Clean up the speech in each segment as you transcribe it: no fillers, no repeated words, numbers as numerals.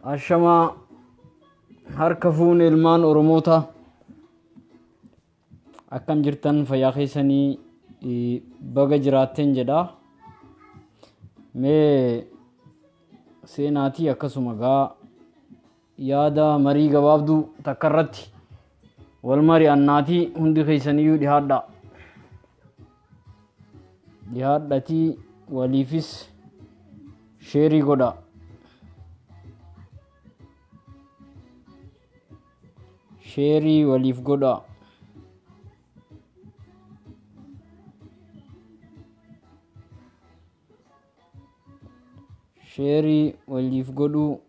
Ashamaa harka fuune ilmaan Oromoota akkam jirtan fayyaa keessanii baga jiraatteen jedha. Mee seenaatii akkasuma gaa yaada marii gabaabduu takka irratti wal mari'annaatii hundi keessaniyyuu dhihaadha. Dhihaadhatii waliifis sheerii godha. Sheerii waliif godha. Sheerii waliif godhuu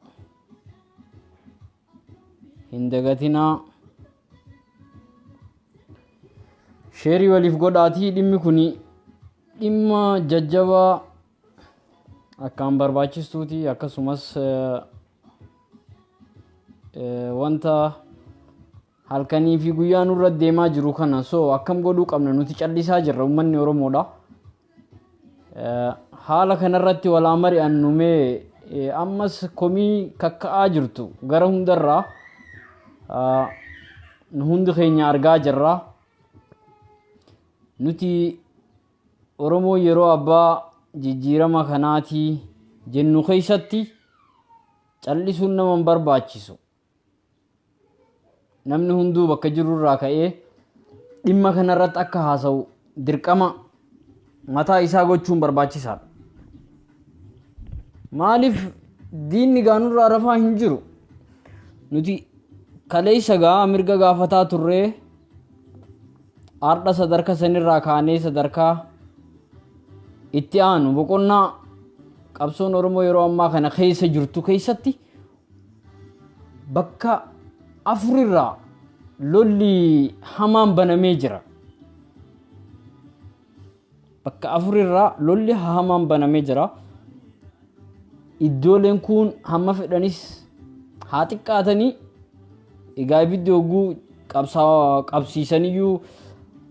hin dagatinaa. Sheerii waliif godhaatii dhimmi kun dhimma jajjabaa akkaan barbaachistuuti akkasumas wanta halkanii fi guyyaa nurra deemaa jiru kana so akkam godhuu qabna nuti callisaa jirra uummanni Oromoodha. Haala kanarratti walaa mari'annu mee ammas komii kakka'aa jirtu gara hundarraa nu hundi keenya argaa jirra. Nuti Oromoo yeroo abbaa jijjiirama kanaatii jennu keessatti callisuun nama hin barbaachisu. Namni hunduu bakka jirurraa ka'ee dhimma kanarratti akka haasa'u dirqama mataa isaa gochuun barbaachisaadha. Maaliif diinni gaanurraa rafaa hin jiru? Nuti kaleessa gaa mirga gaafataa turree har'a sadarkaa sanirraa kaanee sadarkaa itti aanu boqonnaa qabsoon Oromoo yeroo ammaa kana keessa jirtu keessatti bakka afurirraa lolli hamaan banamee jira. Bakka afurirraa lolli hamaan banamee jira. Iddooleen kun hamma fedhanis haa xiqqaatanii egaa ibiddi hogguu qabsiisaniyyuu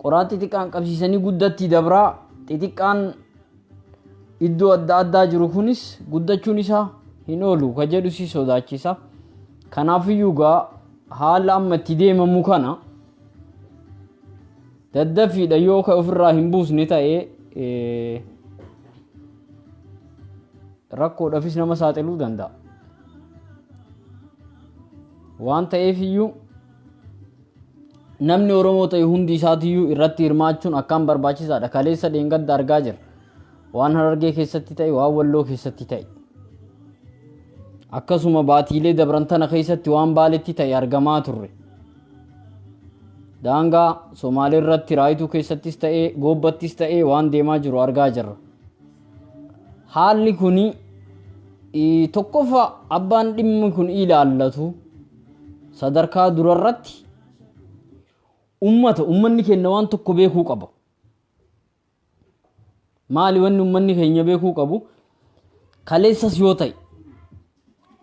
qoraan xixiqqaan qabsiisanii guddatti dabraa xixiqqaan iddoo adda addaa jiru kunis guddachuun isaa hin oolu ka jedhu si sodaachisa. Kanaafiyyuu gaa haala amma itti deemamu kana daddafiidha yoo ka ofirraa hin buusne ta'e rakkoodhaafis nama saaxiluu danda'a. Waan ta'eef iyyuu namni Oromoo ta'e hundi isaatiyyuu irratti hirmaachuun akkaan barbaachisaadha. Kaleessa dheengadda argaa jira. Waan Harargee keessatti ta'e, waan Walloo keessatti ta'e. Akkasuma baatiilee dabran tana keessatti waan Baaletti ta'e argamaa turre. Daangaa Somaalee irratti Raayituu keessattis ta'ee Goobbattis ta'ee waan deemaa jiru argaa jirra. Haalli kuni tokkoffaa abbaan dhimmi kun ilaallatu sadarkaa durarratti ummata ummanni keenya waan tokko beekuu qaba. Maali wanni ummanni keenya beekuu qabu? Kaleessas yoo ta'e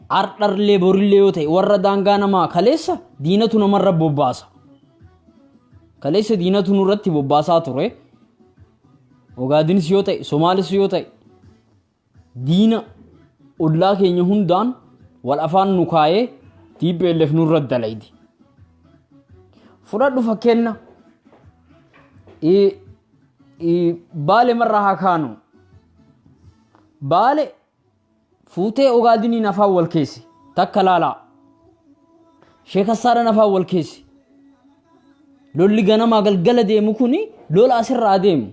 ardharlee borillee yoo ta'e warra daangaa namaa kaleessa diinatu namarra bobbaasa. Kaleessa diinatu nurratti bobbaasaa ture. Ogaadinis yoo ta'e Somaalis yoo ta'e diina ollaa keenya hundaan wal afaan nu kaayee TPLF nurra dalaydi. Fudhadhu fakkeenna Baale marraa haa kaanu. Baale fuutee Ogaadiniin afaan wal keesse takka laalaa. Sheekassaadhaan afaan wal keesse. Lolli ganamaa galgala deemu kuni lola asirraa deemu.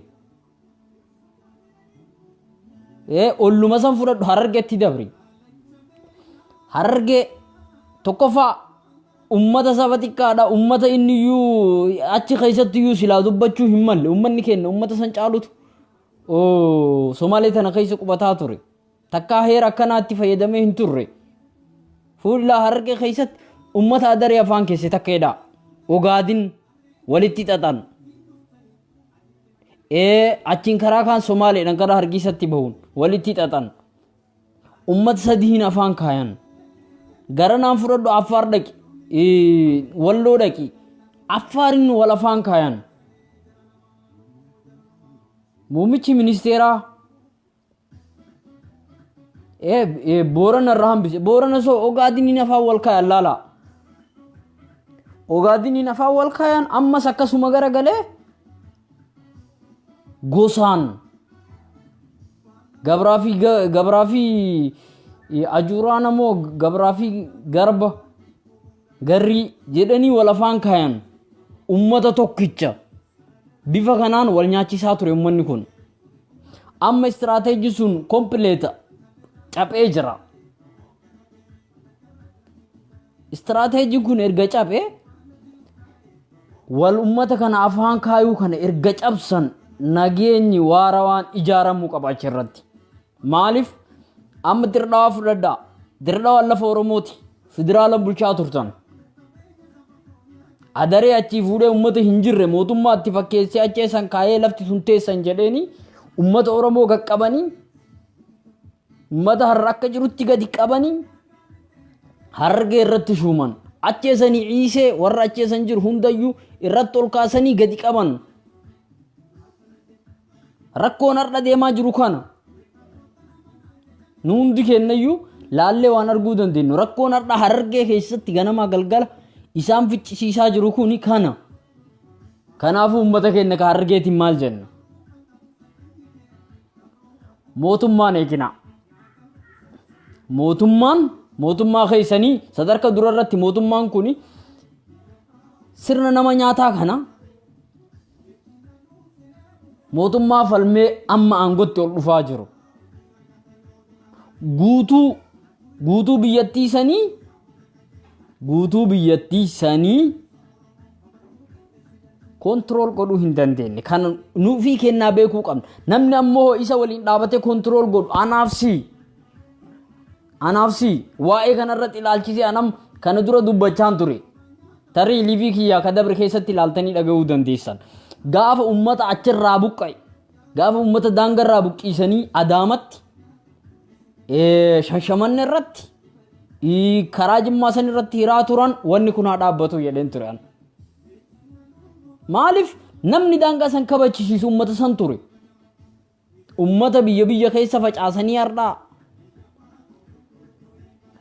Olluma san fudhadhu Harargeetti dabri. Harargee tokkoffaa ummata saba xiqqaadha. Ummata inni iyyuu achi keessatti iyyuu silaa dubbachuu hin malle. Ummanni keenya ummata san caalutu Somaalee tana keessa qubataa ture. Takkaa heera akkanaatti fayyadamee hin turre. Fuullaa Harargee keessatti ummata adaree afaan keesse takka jedhaa. Ogaadin walitti xaxan. Achiin karaa kaan Somaaleedhaan karaa Hargeessatti bahuun walitti xaxan. Ummata sadiin afaan kaayan. Gara naan fudhadhu Affaar dhaqi. Walloo dhaqi. Affaarin wal afaan kaayan. Muummichi ministeeraa Boorana irraa hambise. Boorana soo Ogaadiniin afaan wal kaayan laala. Ogaadiniin afaan wal kaayan, ammas akkasuma garagalee gosaan gabraa fi ajuuraan ammoo gabraa fi garba garrii jedhanii wal afaan kaayan. Ummata tokkicha bifa kanaan wal nyaachisaa ture ummanni kun. Amma istiraateejii sun complete caphee jira. Istiraateejiin kun erga caphee, wal ummata kana afaan kaayuu kana erga cabsan, nageenyi waarawaan ijaaramuu qaba achirratti. Maaliif? Amma Dirdhawaa fudhadhaa. Dirdhawaan lafa Oromooti. Federaalan bulchaa turtan. Adaree achii fuudhee ummata hin jirre mootummaatti fakkeessee acheessan kaayee, lafti sun teessan jedheeni ummata Oromoo qaqqabanii, ummata har'a akka jirutti gadi qabanii Harargee irratti shuuman. Acheessanii ciisee warra acheessan jiru hundayyuu irratti ol kaasanii gadi qaban. Rakkoon har'a deemaa jiru kana. Nu hundi kennayyuu laallee waan arguu dandeenyu. Rakkoon har'a Harargee keessatti ganamaa galgala isaan ficcisiisaa jiru kuni kana. Kanaafuu uummata keenya ka Harargeetiin maal jenna? Mootummaan eegina. Mootummaan mootummaa keessanii sadarkaa dura irratti mootummaan kun sirna nama nyaataa kana mootummaa falmee amma aangootti ol dhufaa jiru. Guutuu guutuu biyyattii sanii guutuu biyyattii sanii control godhuu hin dandeenye. Kan nuufii kennaa beekuu qabna. Namni ammoo isa waliin dhaabatee control godhu anaaf si. Anaaf si waa'ee kanarratti ilaalchisee anam kana dura dubbachaan ture. Tarii live kiyyaa ka dabre keessatti ilaaltanii dhaga'uu dandeessan. Gaafa uummata achirraa buqqa'e, gaafa uummata daangarraa buqqisanii Adaamatti, Shashamanne irratti, karaa Jimmaa san irratti hiraa turan, wanni kun haa dhaabbatu jedheen ture. Maaliif? Namni daangaa san kabachisiisu uummata san ture. Uummata biyya biyya keessa facaasanii har'aa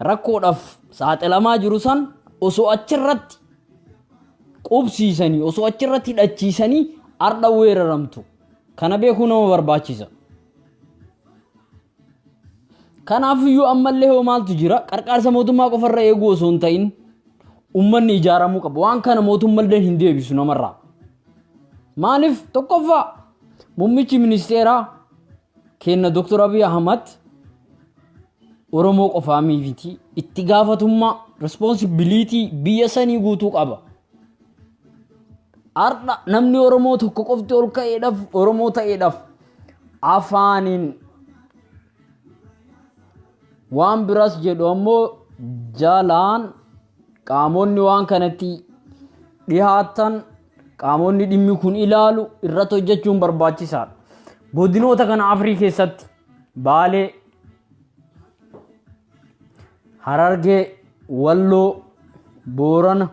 rakkoodhaaf saaxilamaa jiru san osoo achirratti qubsiisanii, osoo achirratti hidhachiisanii har'a weeraramtu. Kana beekuu nama barbaachisa. Kanaafiyyuu ammallee hoo maaltu jira? Qarqaarsa mootummaa qofarra eeguu osoo hin ta'in uummanni ijaaramuu qaba. Waan kana mootummallee hin deebisu namarraa. Maaliif? Tokkoffaa, muummichi ministeeraa kenna Dr. Abiy Ahmad Oromoo qofaa miti, itti gaafatummaa, responsibility biyya sanii guutuu qaba. Har'a namni Oromoo tokko qofti ol ka'eedhaaf, Oromoo ta'eedhaaf, afaaniin waan biraas jedhu ammoo jalaan qaamonni waan kanatti dhihaatan, qaamonni dhimmi kun ilaalu irratti hojjechuun barbaachisaadha. Godinoota kana Afrii keessatti Baalee, Harargee, Walloo, Boorana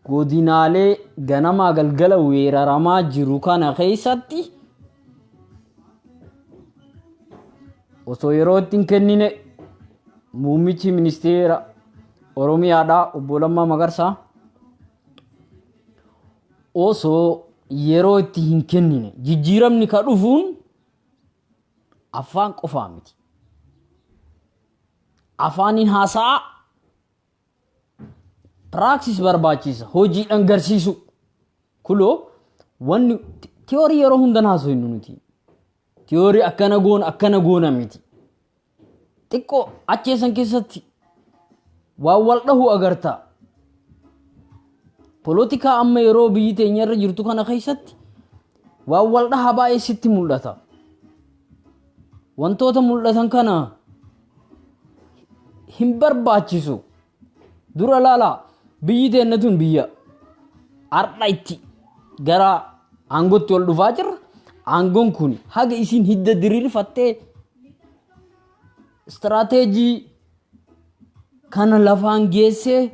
godinaalee ganamaa galgala weeraramaa jiru kana keessatti osoo yeroo itti hin kennine muummichi ministeera Oromiyaadhaa obbo Lammaa Magarsaa osoo yeroo itti hin kennine jijjiiramni ka dhufuun afaan qofaa miti. Afaaniin haasa'aa practice barbaachisa, hojiidhaan garsiisu. Kuloo wanni theory yeroo hundan haasofnu nuti. Theory akkana goona akkana goona miti. Xiqqoo acheessan keessatti waan wal dhahu agarta. Polotikaa amma yeroo biyyi teenya irra jirtu kana keessatti waan wal dhaha baay'ee sitti mul'ata. Wantoota mul'atan kana hin barbaachisu. Dura laalaa, biyyi teenya tun biyya har'a itti gara aangootti ol dhufaa jirra. Aangoon kun haga isin hidda diriirfattee istiraateejii kana lafaan geessee,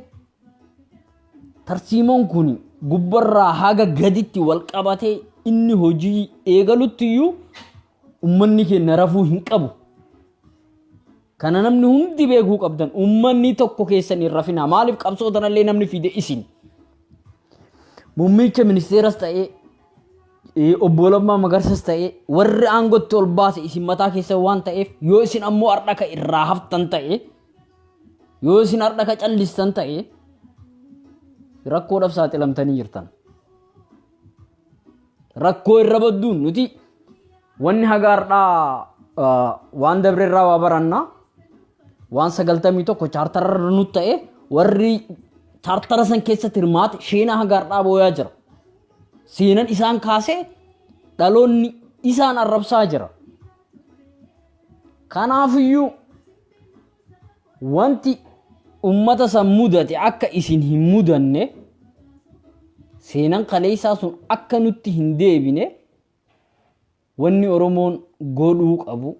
tarsiimoon kun gubbarraa haga gaditti wal qabatee inni hojii eegalutti iyyuu ummanni keenya rafuu hin qabu. Kana namni hundi beekuu qabdan. Uummanni tokko keessan hin rafinaa. Maaliif qabsoo tanallee namni fide isin. Muummicha ministeeras ta'ee obbo Lammaa Magarsas ta'ee warri aangootti ol baase isin mataa keessa waan ta'eef, yoo isin ammoo har'a ka irraa haftan ta'e, yoo isin har'a ka callistan ta'e, rakkoodhaaf saaxilamtanii jirtan. Rakkoo irra badduun nuti wanni haga har'aa waan dabre irraa waa barannaa, waan 91 chaartara nu ta'e, warri chaartara san keessatti hirmaate sheenaa haga har'aa booyaa jira. Seenan isaan kaasee dhaloonni isaan arrabsaa jira. Kanaafiyyuu wanti ummata san mudate akka isin hin mudanne, seenan kaleessaa sun akka nutti hin deebine, wanni Oromoon godhuu qabu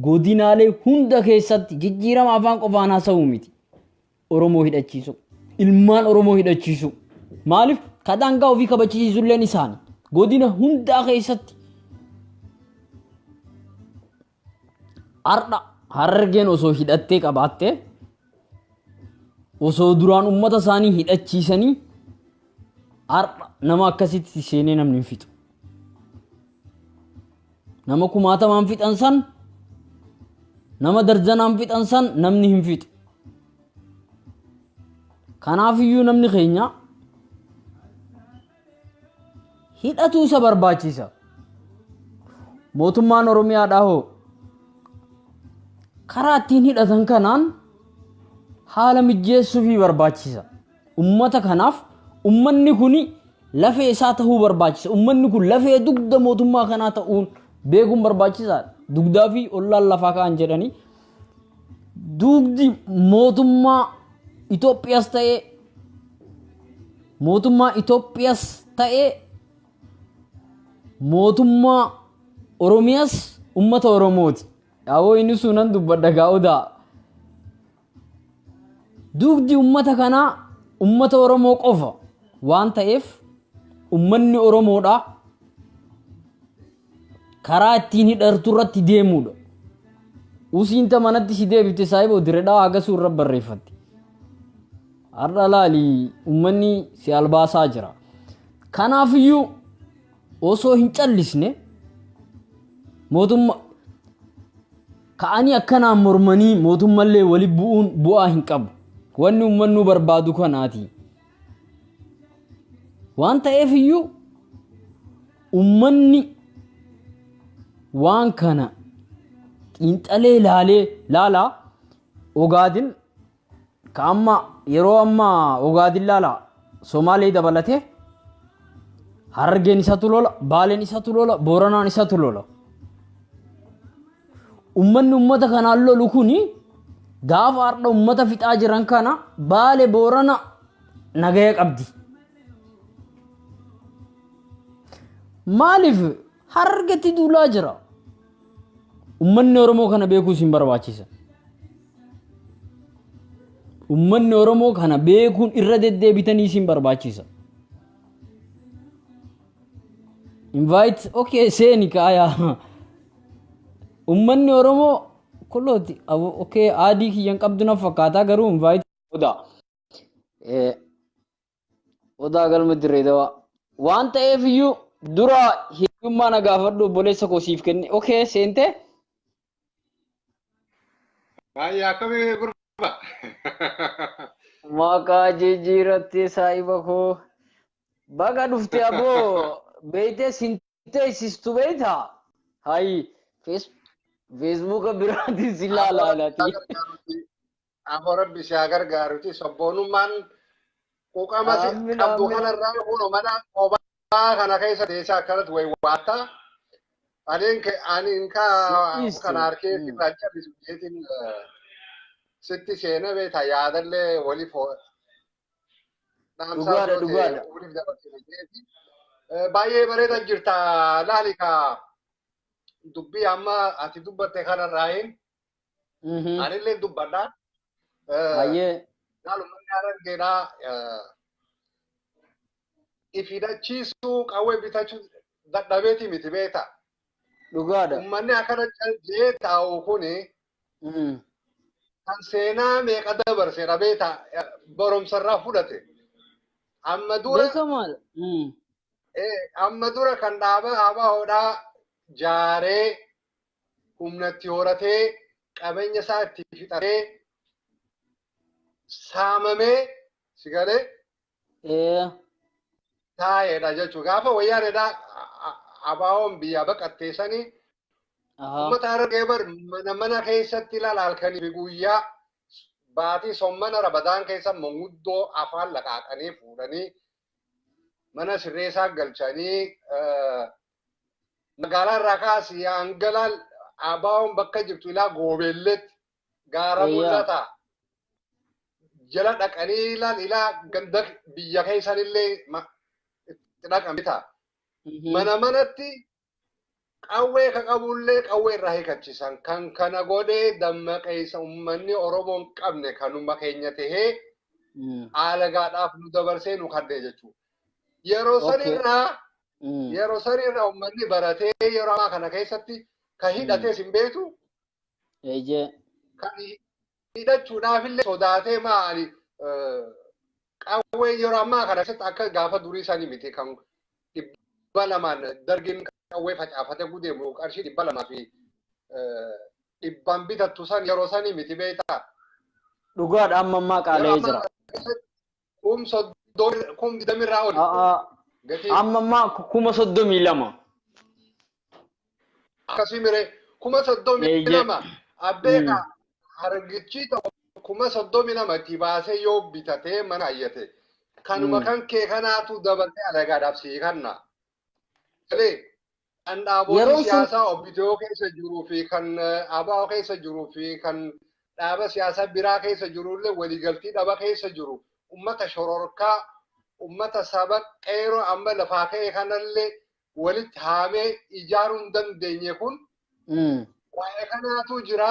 godinaalee hunda keessatti jijjiirama afaan qofaan haasa'uu miti. Oromoo hidhachiisu. Ilmaan Oromoo hidhachiisu. Maaliif ka daangaa ofii kabachiisulleen isaani. Godina hundaa keessatti. Har'a Harargeen osoo hidhattee qabaattee, osoo duraan uummata isaanii hidhachiisanii, har'a nama akkasitti seenee namni hin fixu. Nama kumaatamaan fixan san, nama darzanaan fixan san namni hin fixu. Kanaafiyyuu namni keenya hidhatu isa barbaachisa. Mootummaan Oromiyaadhaa hoo karaa ittiin hidhatan kanaan haala mijjeessuufii barbaachisa. Ummata kanaaf ummanni kun lafee isaa ta'uu barbaachisa. Ummanni kun lafee dugda mootummaa kanaa ta'uun beekuun barbaachisaadha. Dugdaa fi ollaan lafaa ka'an jedhanii, dugdi mootummaa Itoophiyaas ta'ee, mootummaa Itoophiyaas ta'ee, mootummaa Oromiyaas ummata Oromooti. Yaaboo inni suunan dubbadha gaa odaa. Dugdi ummata kanaa ummata Oromoo qofa waan ta'eef, ummanni Oromoodha karaa ittiin hidhatu irratti deemuudha. Usiinta manatti si deebifte saayiboo diredhaa hagasuu irra barreeffatti. Har'a laali, ummanni si albaasaa jira. Kanaafiyyuu osoo hin callisne, mootummaa ka'anii akkanaan mormanii mootummallee wali bu'uun bu'aa hin qabu. Wanni ummannuu barbaadu kanaati. Waan ta'eef iyyuu ummanni waan kana xiinxalee ilaalee laalaa. Ogaadin ka amma yeroo amma Ogaadin laalaa, Somaalee dabalatee Harargeen isatu lola, Baaleen isatu lola, Booranaan isatu lola. Ummanni ummata kanaan lolu kuni gaafa har'a ummata fixaa jiran kana Baale Boorana nagaya qabdi. Maaliif Harargetti duulaa jira? Ummanni Oromoo kana beekuu isin barbaachisa. Ummanni Oromoo kana beekuun irra deddeebitanii isin barbaachisa. Invite, okay, seeni kaaya. Ummanni Oromoo kulooti, okay, aadii kiyyan qabdu na fakkaataa, garuu invite. Odaa. Odaa galma dirree dawaa. Waan ta'eef iyyuu dura hiyyummaa na gaafadhu, obboleessa koo siif kenne. Okay, seentee? Baay'ee akkamii gurba? Maqaa jijjiirattee saahiba koo. Baga dhufte aboo, beeytee sin teessistu beeytaa? Hayi, feesbuuka biraatiin si laalaalati. Aboo Rabbi si haa gargaaruti, sabboonummaan quuqama si Amiin, qabdu amiin. Kanarraa kun mana kophaa kana keessa teessee akkanatti wayiwaatta. Aniin ka Dhiistu. kana harkee sirraan callisu jeetiin sitti seenee beekta, yaadallee waliif dhaamsaa Dhugaadha, osoo ta'e dhugaadha. waliif dabarsine jeeti. Baay'ee bareeda jirta, laali ka dubbii amma ati dubbatte kanarraayin anillee dubbadha. Baay'ee. Laal, uummanni Harargeedhaa if hidhachiisuu, qawwee bitachuu dadhabeeti miti beekta. Dhugaadha. Uummanni akkana calqee taa'u kuni kan seenaa meeqa dabarse dhabee barumsarraa fudhate. Amma dura Beekamaadha. Amma dura kan dhaaba ABOdhaa jaaree humnatti horatee qabeenya isaa itti fixatee saamamee si galee taa'eedha jechuudha. Gaafa wayyaaneedhaa ABO'n biyyaa baqattee sanii uummata Harargee bar mana mana keessatti ilaala halkanii fi guyyaa baatii sommana Rabadaan keessa manguddoo afaan laqaaqanii fuudhanii mana sirreessaa galchanii magaalaa irraa kaasii hanga ABO'n bakka jirtu ilaa Goobeelleetti gaara mul'ata. Jala dhaqanii ilaal ilaa ganda biyya keessanillee itti dhaqan bitaa. Mana manatti qawwee ka qabullee qawwee irraa hiikachiisan kan kana godhee dammaqeessa uummanni Oromoo hin qabne kanuma keenya tahee alagaadhaaf nu dabarsee nu kadhee jechuudha. Yeroo sanirraa yeroo sanirraa uummanni baratee yeroo ammaa kana keessatti kan hidhatees hin beektu. Kan hidhachuudhaaf illee sodaatee maali qawwee yeroo ammaa kana keessatti akka gaafa durii sanii miti kan 200 dargiin qawwee facaafatee gudeemu qarshii 200 fi 100 bitattu san yeroo sanii miti beektaa. Dhugaadha, amma ammaa qaala'ee jira. 30,000 20,000rraa oli. Amma ammaa 32,000. Akkasii miree 32,000 abbeeka hargichi tokko 32,000 itti baasee yoo bitatee mana ayyate kanuma kan kee kanaatu dabalatee alagaadhaaf sii kanna. Kan dhaabotii siyaasaa OPDO keessa jiruu fi kan ABO keessa jiruu fi kan dhaaba siyaasaa biraa keessa jirullee waliigaltii dhaba keessa jiru ummata shororkaa ummata saba qeeroo amma lafaa ka'e kanallee walitti haamee ijaaruu hin dandeenye kun waa'ee kanaatu jira.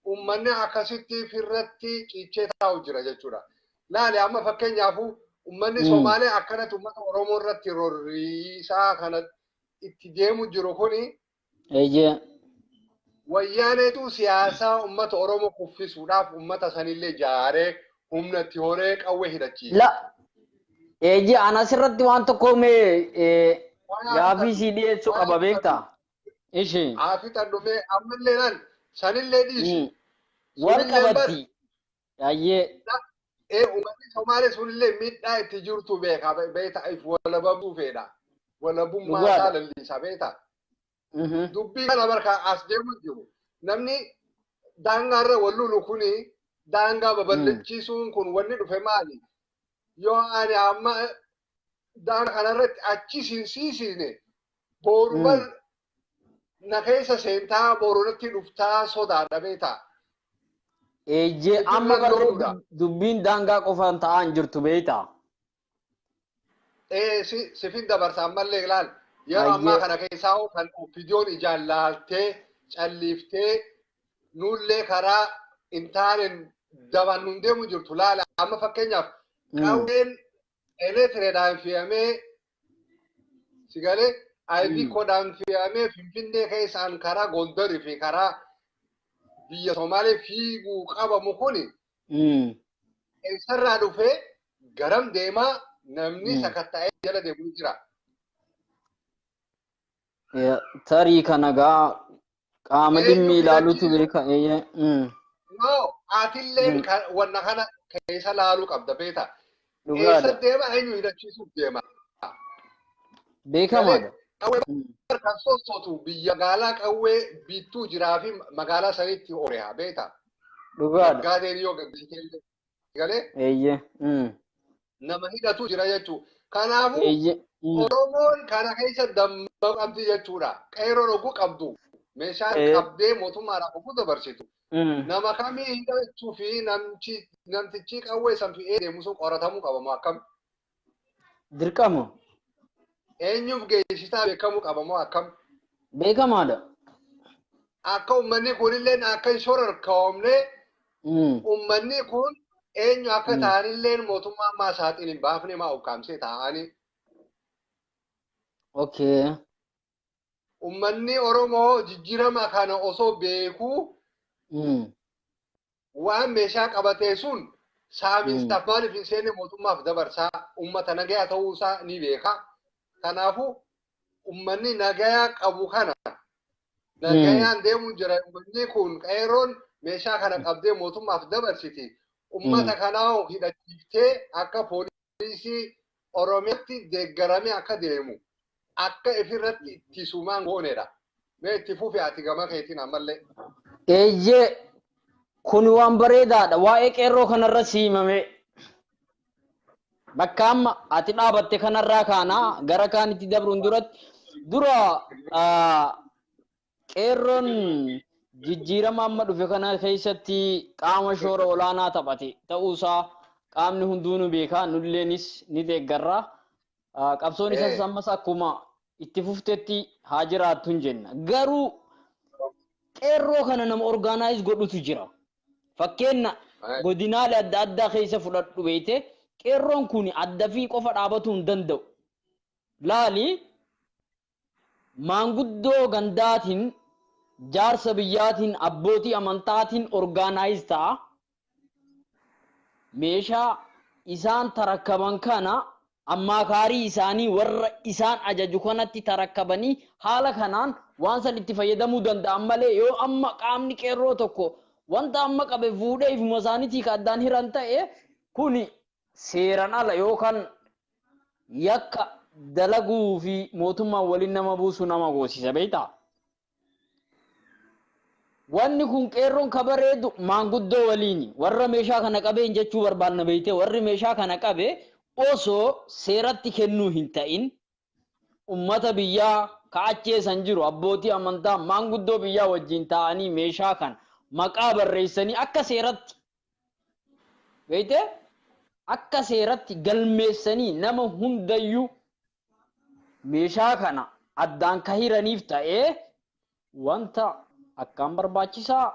Uummanni akkasitti firratti ciichee taa'u jira jechuudha. Laali amma fakkeenyaafuu uummanni Somaalee akkanatti uummata Oromoo irratti rorriisaa kana itti deemu jiru kuni wayyaaneetu siyaasaa uummata Oromoo kuffisuudhaaf uummata sanillee jaaree humna itti horee qawwee hidhachiisa. La eeyyee, ana asirratti waan tokko mee gaafii sii dhiyeessuu qaba beektaa? Ishi. Haa fixadhu mee ammallee laal sanillee dhiisi. Wal qabatti. Ayyee. Uummanni Somaalee sunillee miidhaa itti jirtu beeka beekta if walabamuu fedha. Walabummaa isaa lallisa beekta. Dubbii kana barka as deemu jiru. Namni daangaarra wal lolu kuni daangaa babal'achiisuun kun wanni dhufe maali? Yoo ani amma daangaa kanarratti achi sinsiisine boru bar na keessa seentaa boru natti dhuftaa sodaadha beektaa. Eeyyee, amma barree dubbiin daangaa qofaan ta'aa hin jirtu beektaa. Ee, sifin dabarsa ammallee ilaal. Yeroo ammaa kana keessaa kan OPDO'n ijaan laaltee calliiftee nullee karaa hin taaneen daban nun deemu jirtu laala. Amma fakkeenyaaf qawween elektiriidhaan fe'amee sigalee Ivecoodhaan fe'amee Finfinnee keessaan karaa Gondarii fi karaa biyya Somaalee fiiguu qabamu kuni eessarraa dhufee garam deemaa namni sakatta'ee jala deemu jira. Tarii kana gaa qaama dhimmi ilaalutu beeka. No, atillee wanna kana keessa laaluu qabda beektaa. Eessa deema, eenyu hidhachiisuuf deema? Beekamaadha. Qawwee kan sossootu biyya magaalaa qawwee bittuu jiraa fi magaalaa sanitti oreha beektaa. Dhugaadha. Gaadeen yoo gabbisitee galee nama hidhatu jira jechuudha. Kanaafuu Oromoon kana keessa dammaquu qabdi jechuudha. Qeeroon oguu qabdu meeshaa qabdee mootummaadhaaf oguu dabarsitu. Nama kamii hidhachuu fi namtichi qawwee san fe'ee deemu sun qoratamuu qaba moo akkam? Dirqama. Eenyuuf geessisaa beekamuu qaba moo akkam? Beekamaadha. Akka uummanni kunillee akka hin shororkaa'omne uummanni kun eenyu akka ta'anillee mootummaa ammaa saaxiin hin baafne maa ukkaamsee taa'anii. Uummanni Oromoo jijjiirama kana osoo beekuu waan meeshaa qabatee sun saamiinsaaf maaliif hin seenne mootummaaf dabarsaa uummata nagayaa ta'uu isaa ni beeka. Kanaafuu uummanni nagayaa qabu kana nagayaan deemuu jira. Uummanni kun qeerroon meeshaa kana qabdee mootummaaf dabarsiti. Uummata kanaa hidhachiiftee akka poolisii Oromiyaatti deeggaramee akka deemu akka ifirratti ittisumaan goonedha. Mee itti fufi ati gama keetiin ammallee. Eeyyee, kun waan bareedaadha. Waa'ee qeerroo kanarra siimame. Bakka amma ati dhaabatte kanarraa kaanaa gara kaanitti dabruun duratti dura qeerroon jijjiirama amma dhufe kana keessatti qaama shoora olaanaa taphate ta'uusaa qaamni hunduu nu beeka, nulleenis ni deeggarra. Qabsoon isas ammas akkuma itti fuftetti haa jiraattu hin jenna. Garuu qeerroo kana nama organize godhutu jira. Fakkeenya godinaalee adda addaa keessa fudhadhu beeyte, qeerroon kun adda fi qofa dhaabatuu hin danda'u. Laali, maanguddoo gandaatiin, jaarsa biyyaatiin, abbootii amantaatiin organize ta'a. Meeshaa isaan tarakkaban kana ammaakaarii isaanii warra isaan ajaju kanatti tarakkabanii haala kanaan waan san itti fayyadamuu danda'an malee, yoo amma qaamni qeerroo tokko wanta amma qabe fuudhee ifuma isaaniitii ka addaan hiran ta'e, kuni seeran ala yookaan yakka dalaguu fi mootummaan waliin nama buusu nama goosisa, beektaa? Wanni kun qeerroon ka bareedu maanguddoo waliini. Warra meeshaa kana qabeen jechuu barbaanna, beeyte, warri meeshaa kana qabe osoo seeratti kennuu hin ta'in ummata biyyaa ka acheesan jiru, abbootii amantaa, maanguddoo biyyaa wajjin ta'anii meeshaa kana maqaa barreessanii akka seeratti, beeyte, akka seeratti galmeessanii nama hundayyuu meeshaa kana addaan ka hiraniif ta'ee wanta akkaan barbaachisaa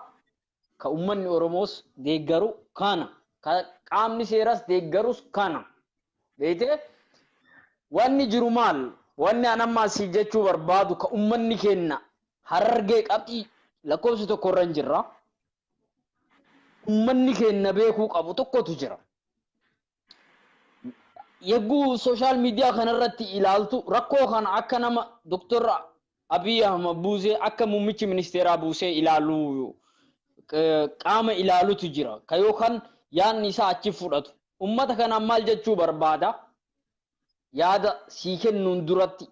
ka ummanni Oromoos deeggaru kana, ka qaamni seeras deeggarus kana, beeyte. Wanni jiru maal? Wanni an amma asii jechuu barbaadu, ka ummanni kenna Harargee qabxii lakkoofsi tokko irra hin jirra. Ummanni keenya beekuu qabu tokkotu jira. Yegguu social media kanarratti ilaaltu rakkoo kana akka nama Doktor Abiy Ahmad buusee, akka muummichi ministeeraa buusee ilaalu, qaama ilaalutu jira. Ka yookaan yaadni isaa achi fudhatu. Ummata kanaan maal jechuu barbaada? Yaada sii kennuun duratti,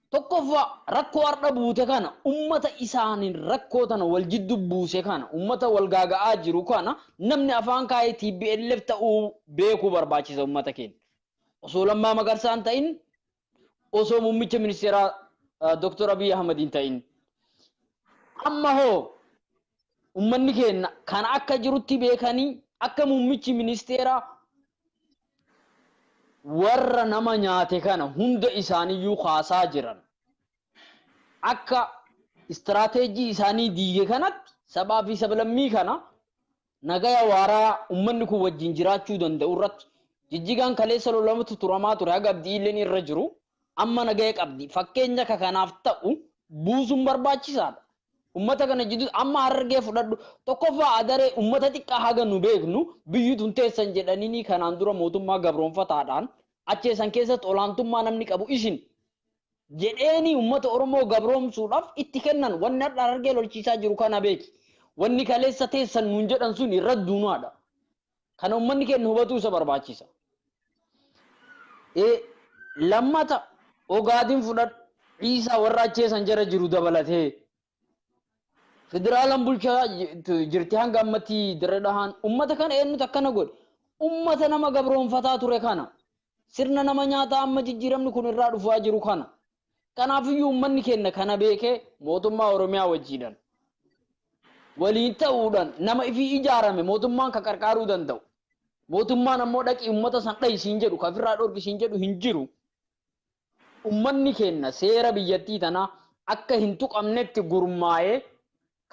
tokkoffaa, rakkoo har'a buute kana, ummata isaaniin rakkoo tana wal jiddu buuse kana, ummata wal gaaga'aa jiru kana, namni afaan kaayee TPLF ta'uu beekuu barbaachisa ummata keenya. Osoo Lammaa Magarsaan ta'in, osoo muummicha ministeeraa Dr. Abiy Ahmad hin ta'in. Amma hoo ummanni keenya kana akka jirutti beekanii akka muummichi ministeeraa warra nama nyaate kana hunda isaaniyyuu kaasaa jiran, akka istiraateejii isaanii diige kanatti sabaa fi sablammii kana nagaya waaraa ummanni kun wajjin jiraachuu danda'u irratti jijjigaan kaleessa lolamatu turamaa ture haga Abdii illeen irra jiru amma nagaya qabdi, fakkeenya ka kanaaf ta'u buusuun barbaachisaadha. Ummata kana jidduu amma Harargee fudhadhu. Tokkoffaa, adaree ummata xiqqaa haga nu beeknu biyyi tun teessan jedhanii kanaan dura mootummaa gabroonfataadhaan acheessan keessatti olaantummaa namni qabu isin jedheeni ummata Oromoo gabroomsuudhaaf itti kennan. Wanni har'a Harargee lolchiisaa jiru kana beeki. Wanni kaleessa teessan nuun jedhan sun irra duunaadha. Kana ummanni keenya hubatuu isa barbaachisa. Lammata, Ogaadin fudhadhu, Ciisaa warra acheessan jara jiru dabalatee. Federaalaan bulchaa jirti hanga ammatti dirree dhahaan. Ummata kana eenyutu akkana godhe? Ummata nama gabroonfataa ture kana. Sirna nama nyaataa amma jijjiiramni kun irraa dhufaa jiru kana. Kanaafiyyuu uummanni keenya kana beekee mootummaa Oromiyaa wajjiidhaan waliin ta'uudhaan nama ifii ijaarame mootummaan ka qarqaaruu danda'u. Mootummaan ammoo dhaqii uummata san dhahi siin jedhu, ka ofirraa dhorki siin jedhu hin jiru. Uummanni keenya seera biyyattii tanaa akka hin tuqamnetti gurmaa'ee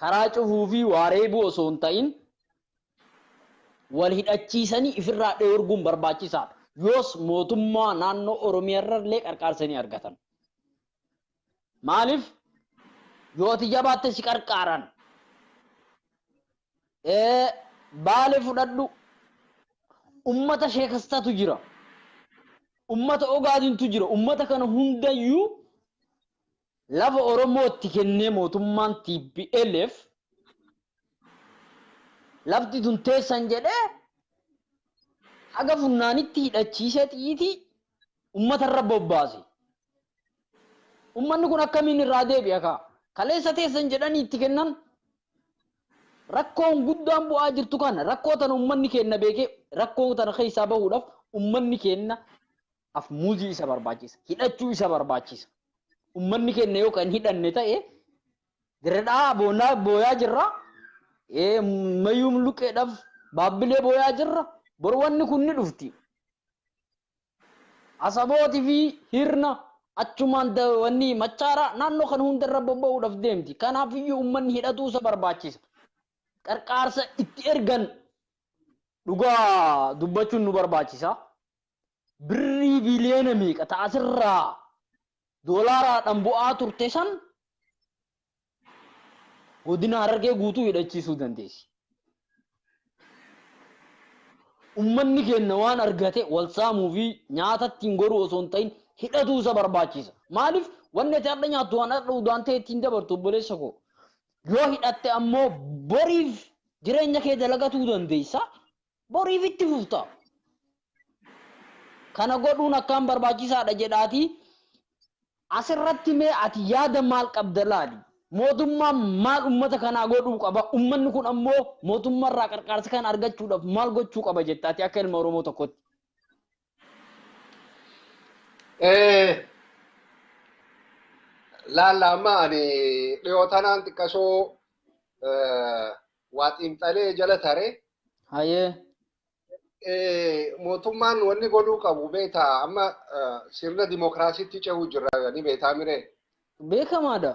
karaa cufuu fi waareebuu osoo hin ta'in wal hidhachiisanii ifirraa dhoorguun barbaachisaadha. Yoos mootummaa naannoo Oromiyaa irrallee qarqaarsanii argatan. Maaliif? Yoo ati jabaatte si qarqaaran. Baale fudhadhu. Ummata sheekastatu jira. Ummata Ogaadintu jira. Ummata kana hundayyuu lafa Oromootti kennee mootummaan TPLF lafti tun teessan jedhee haga funnaanitti hidhachiisee xiyiitii ummata irra bobbaase. Ummanni kun akkamiin irraa deebi'a kaa? Kaleessa teessan jedhanii itti kennan. Rakkoon guddaan bu'aa jirtu kana, rakkoo tana ummanni keenna beekee rakkoo tana keessaa bahuudhaaf ummanni keenna afmuuzii isa barbaachisa. Hidhachuu isa barbaachisa. Ummanni keenya yoo kan hidhanne ta'e diredhaa boonaa booyaa jirra. Mayyuum luqqeedhaaf baabbilee booyaa jirra. Bor wanni kun ni dhufti. Asabooti fi hirna achumaan wanni machaara naannoo kana hundarra bobba'uudhaaf deemti. Kanaafiyyuu uummanni hidhatuu isa barbaachisa. Qarqaarsa itti ergan dhugaa dubbachuun nu barbaachisa. Birrii biliyoona meeqa ta'asirraa doolaaraadhaan bu'aa turte san godina Harargee guutuu hidhachiisuu dandeessi. Uummanni keenya waan argate wal saamuu fi nyaata ittiin godhuu osoo hin ta'in hidhatuu isa barbaachisa. Maaliif wanni ati har'a nyaattu waan har'a udaan ta'e ittiin dabartu obboleessa koo. Yoo hidhatte ammoo boriif jireenya kee dalagatuu dandeessa. Boriif itti fufta. Kana godhuun akkaan barbaachisaadha jedhaatii asirratti mee ati yaada maal qabda laali? Mootummaan maal uummata kanaa godhuu qaba? Uummanni kun ammoo mootummaarraa qarqaarsa kana argachuudhaaf maal gochuu qaba jettaati akka ilma Oromoo tokkotti? Laalla amma ani dhiyoo tanaan xiqqashoo waa xiinxalee jala tare. Hayyee. Mootummaan wanni godhuu qabu beektaa amma sirna dimookiraasiitti ce'uu jirra ni beektaa miree. Beekamaadha.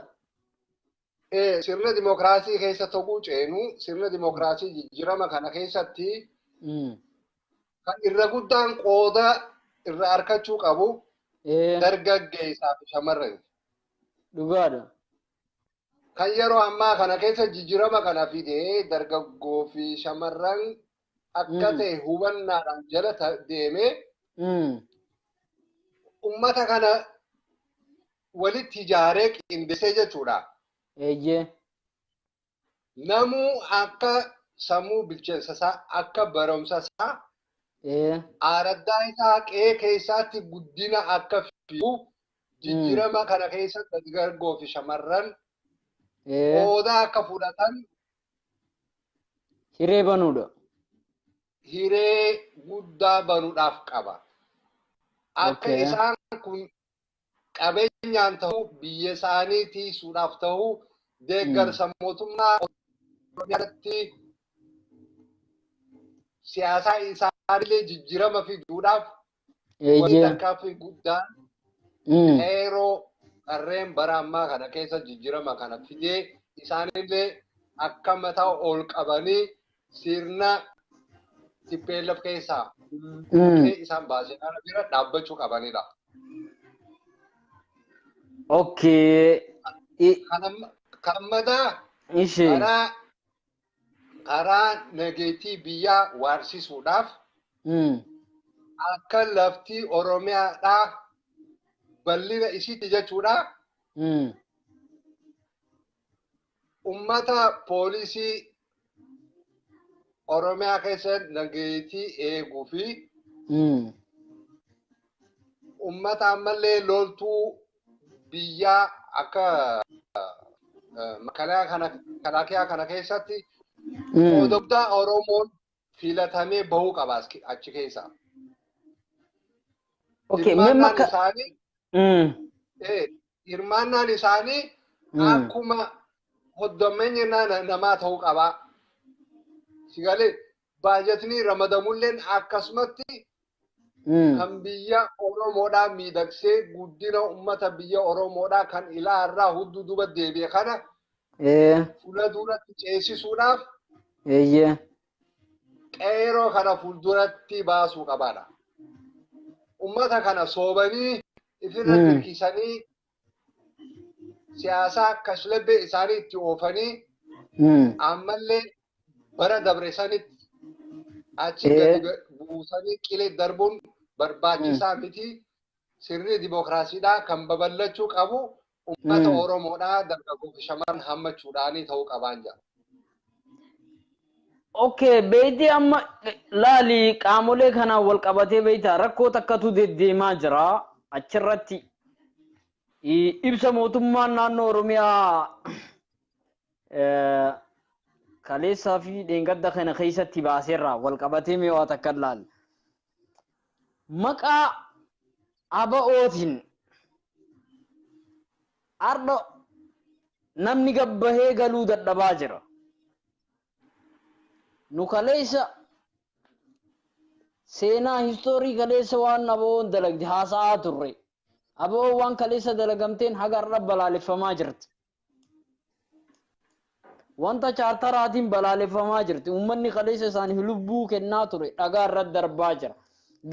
Sirna dimookiraasii keessa ta'uu ceenu sirna dimookiraasii jijjiirama kana keessatti kan irra guddaan qooda irra argachuu qabu dargaggeessaa fi shamarran. Dhugaadha. Kan yeroo ammaa kana keessa jijjiirama kana fidee dargaggoo fi shamarran akka ta'e hubannaadhaan jala deemee uummata kana walitti ijaaree qindeessee jechuudha. Eeyyee. Namuu akka sammuu bilcheessa isaa akka barumsa isaa araddaa isaa qe'ee keessaatti guddina akka fidu jijjiirama kana keessa dargaggoo fi shamarran qooda akka fudhatan hiree banuudha. Hiree guddaa banuudhaaf qaba. Akka isaan kun qabeenyaan ta'uu biyya isaanii tiisuudhaaf ta'uu deeggarsa mootummaa irratti siyaasaa isaaniillee jijjiirama fiduudhaaf wanti tarkaanfii guddaan qeeroo qarreen bara ammaa kana keessa jijjiirama kana fidee isaanillee akka mataa ol qabanii sirna TPLF keessaa isaan baasee kana bira dhaabbachuu qabanidha. Okay. Kan madaa karaa nageettii biyyaa waarsiisuudhaaf akka lafti Oromiyaadhaa bal'ina isiitti jechuudha. Uummata poolisii Oromiyaa keessa nageettii eeguu fi uummata ammallee loltuu biyyaa akka makalaakiyaa kana keessatti qooda guddaa Oromoon filatamee bahuu qaba achi keessa. Hirmaannaan isaanii akkuma hoddomeenyi namaa ta'uu qaba. Sigalee baajatni ramadamulleen akkasumatti kan biyya Oromoodhaa miidhagsee guddina uummata biyya Oromoodhaa kan ilaarraa hudduu duuba deebi'e kana fuula duratti ceesisuudhaaf qeeroo kana fuulduratti baasuu qabaadha. Uummata kana soobanii ifirra dirqisanii Siyaasaa kashlabbee isaanii itti oofanii ammallee bara dabre sanitti achi gadi buusanii qilee darbuun barbaachisaa miti. Sirni dimookiraasiidhaa kan babal'achuu qabu uummata Oromoodhaa dargaggoo fi shamarran hammachuudhaanii ta'uu qabaan jira. Okay, beektii amma laali qaamolee kanaan wal qabatee beektaa rakkoo takkatu deddeemaa jira achirratti. Ibsa mootummaan naannoo Oromiyaa kaleessaa fi dheengadda kana keessatti baaseerra wal qabatee mee waa takka laal. Maqaa ABO'tiin arda namni gabbahee galuu dadhabaa jira. Nu kaleessa seenaa history kaleessa waan ABO'n dalagde haasa'aa turre. ABO waan kaleessa dalagamteen haga har'a balaaleffamaa jirti. Wanta chaartaraatiin balaaleffamaa jirti. Uummanni kaleessa isaaniif lubbuu kennaa ture dhagaa irratti darbaa jira.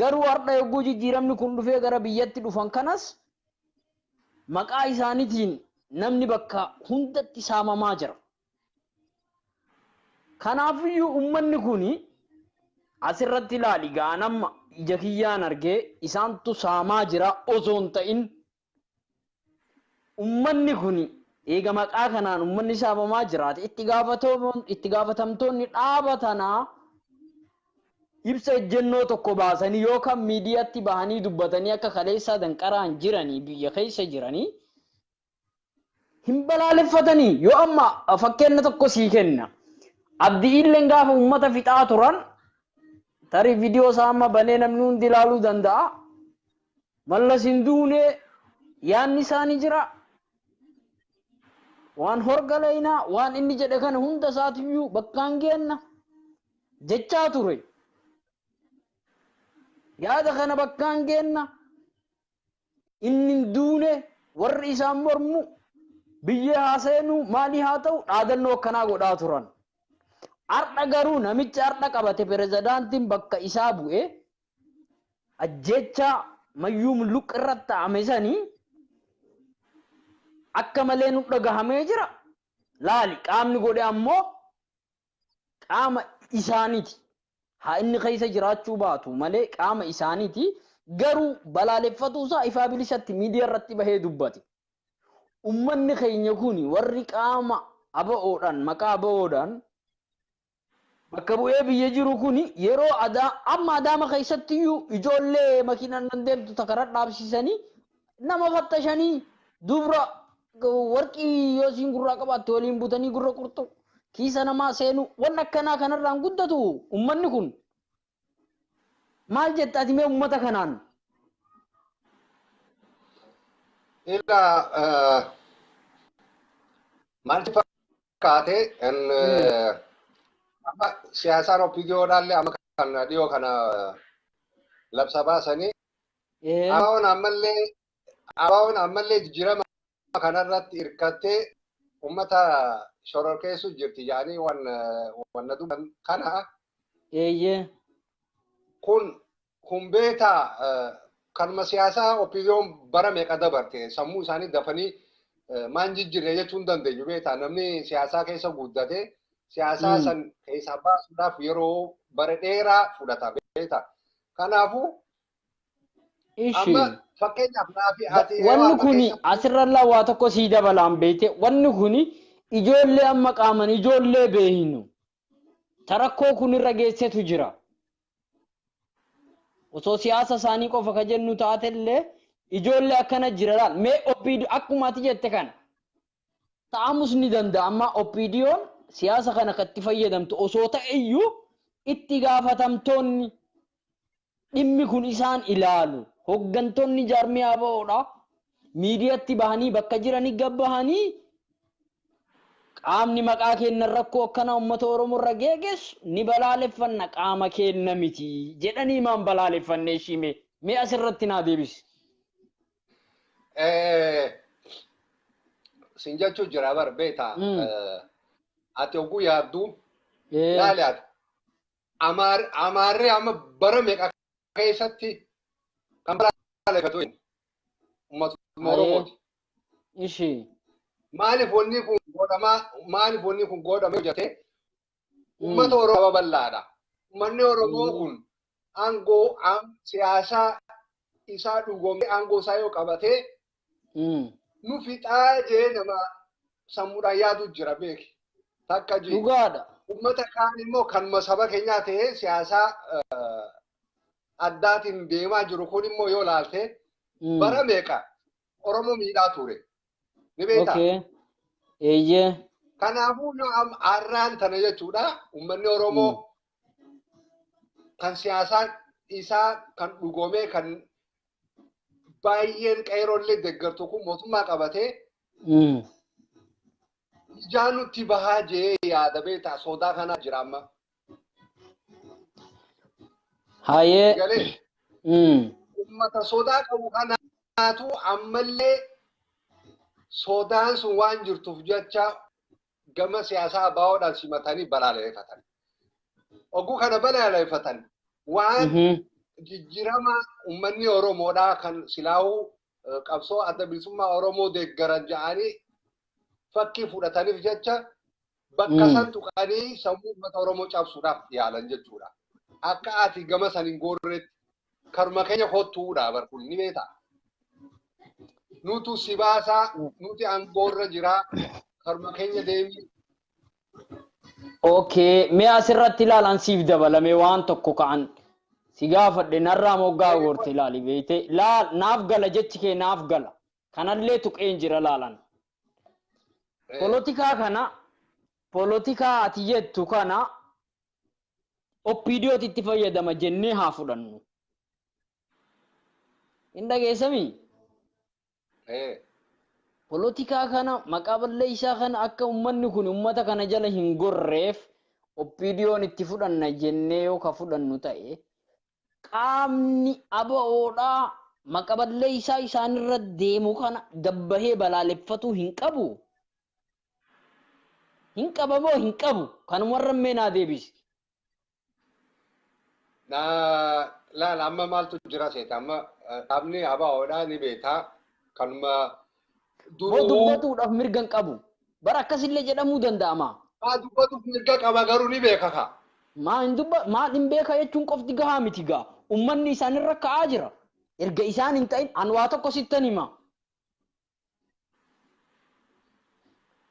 Garuu har'a yogguu jijjiiramni kun dhufee gara biyyatti dhufan kanas maqaa isaaniitiin namni bakka hundatti saamamaa jira. Kanaafiyyuu uummanni kuni asirratti ilaali gaanamma ija kiyyaan argee isaantu saamaa jira osoo hin ta'in uummanni kuni eega maqaa kanaan uummanni saamamaa jiraate itti gaafatamtoonni dhaaba tanaa ibsa ejjennoo tokko baasanii yookaan miidiyaatti bahanii dubbatanii akka kaleessaa danqaraan jiranii biyya keessa jiranii hin balaaleffatanii. Yoo amma fakkeenya tokko sii kenna. Abdii Illeen gaafa uummata fixaa turan tarii viidiyoo isaa amma banee namni hundi ilaaluu danda'a. Mallas hin duune yaadni isaanii jira. Waan horgaleynaa waan inni jedhe kana hunda isaatiyyuu bakkaan geenna jechaa ture. Yaada kana bakkaan geenna inni hin duune warri isaan mormu biyya haa seenu maalii haa ta'u dhaadannoo akkanaa godhaa turan. Har'a garuu namicha har'a qabate pirezidaantiin bakka isaa bu'e ajjecha mayyuu mulluq irratti ta'ame sanii akka malee nu dhagahamee jira. Laali qaamni godhe ammoo qaama isaaniiti. Haa inni keessa jiraachuu baatu malee qaama isaaniiti. Garuu balaaleffatuusaa ifaa bilisatti miidiyaa irratti bahee dubbate. Uummanni keenya kun warri qaama ABO'dhaan maqaa ABO'dhaan bakka bu'ee biyya jiru kun yeroo amma Adaama keessattiyyuu ijoollee makiinaan nan deemtu takara dhaabsisanii nama fattashanii dubra warqii yoo isiin gurraa qabaatte waliin butanii gurra qurxu kiisa namaa seenu waan akkanaa kanarraan guddatu uummanni kun. Maal jetta ati mee uummata kanaan? Ila maalti fakkaate amma siyaasaan OPDOdhaallee amma kan dhiyoo kana labsa baasanii ABO'n ammallee jijjiirama kanarratti hirkattee uummata shororkeessu jirti jedhanii wanna dubban kana. Kun beetaa kanuma siyaasaa OPDO'n bara meeqa dabarte sammuu isaanii dafanii maan jijjiirre jechuu hin dandeenyu beetaa namni siyaasaa keessa guddate siyaasaa san keessaa baasuudhaaf yeroo bara dheeraa fudhata beetaa. Kanaafuu amma fakkeenyaaf naafi ati Wanni kuni asirrallaa waa tokko sii dabalaan beekte wanni kuni ijoollee amma qaaman ijoollee beehinu tarakkoo kun irra geessetu jira. Osoo siyaasa isaanii qofa ka jennu taatellee ijoollee akkana jira laal mee OPDO akkuma ati jette kana ta'amus ni danda'a amma OPDO'n siyaasa kana kan itti fayyadamtu osoo ta'e iyyuu itti gaafatamtoonni dhimmi kun isaan ilaalu hoggantoonni jaarmiyaa ABO'dha miidiyaatti bahanii bakka jiranii gabbahanii qaamni maqaa kennan rakkoo akkanaa uummata Oromoo irra geeggessu ni balaaleffanna qaama kenna miti jedhanii maan balaaleffannee shime mee asirratti naa deebisi. Sin jechuu jira bar beektaa ati oguu yaaddu laali ati Amaarri amma bara meeqa keessatti kan balaaleffatu uummatuma Oromooti. Ishi. Maaliif wanni kun godhamaa, maaliif wanni kun godhamee hojjete? Uummata Oromoo bal'aadha. Uummanni Oromoo kun aangoo siyaasaa isaa dhugoomee aangoo isaa yoo qabatee nu fixaa jee nama sammuudhaan yaadu jira beeki. Takka jee. Dhugaadha. Uummata kaan immoo kanuma saba keenyaa ta'ee siyaasaa addaatiin deemaa jiru kun immoo yoo laalte bara meeqa Oromoo miidhaa ture. Ni beektaa? Okay. Eeyyee. Kanaafuu har'aan tana jechuudha uummanni Oromoo kan siyaasaan isaa kan dhugoomee kan baay'een qeerollee deeggartu kun mootummaa qabatee ijaan nutti bahaa jee yaada beektaa, sodaa kanaa jira amma. Hayyee. Galee uummata sodaa qabu kanaatu ammallee sodaan sun waan jirtuuf jecha gama siyaasaa baa'oodhaan simatanii balaaleffatan. Oguu kana balaaleffatan waan jijjiirama uummanni Oromoodhaa kan silaahuu qabsoo adda bilisummaa Oromoo deeggaran ja'anii fakkii fudhataniif jecha bakka san tuqanii sammuu uummata Oromoo cabsuudhaaf yaalan jechuudha. Akka ati gama san hin goorretti karuma keenya kottuudha barkuun ni beektaa. Nutu si baasaa, nuti aangoorra jiraa, karuma keenya deemii. Okay, mee asirratti ilaalan siif dabalame waan tokko ka'an si gaafadhe narraa moggaa goorte ilaali beeyte laal naaf gala jechi kee naaf gala kanallee tuqeen jira laalan. Polotikaa kana, polotikaa ati jettu kana OPDOtti itti fayyadama jennee haa fudhannu. Hin dhageessamii? Polotikaa kana maqaa balleessaa kana akka uummanni kun uummata kana jala hin gorreef OPDO'n itti fudhanna jennee yoo ka fudhannu ta'e qaamni ABO'dhaa maqaa balleessaa isaanirra deemu kana gabbahee balaaleffatuu hin qabu. Hin qabamoo hin qabu? Kanumarra mee naa deebisi. Laal amma maaltu jira seeta amma dhaabni ABO'dhaa ni beektaa kanuma Moo dubbatuudhaaf mirga hin qabu. Bara akkasillee jedhamuu danda'ama. Maa dubbatuuf mirga qaba garuu ni beeka ka. Maa hin dubba maa hin beeka jechuun qofti gahaa miti gaa. Uummanni isaanirra ka'aa jira. Erga isaan hin ta'in an waa tokko sittan hima.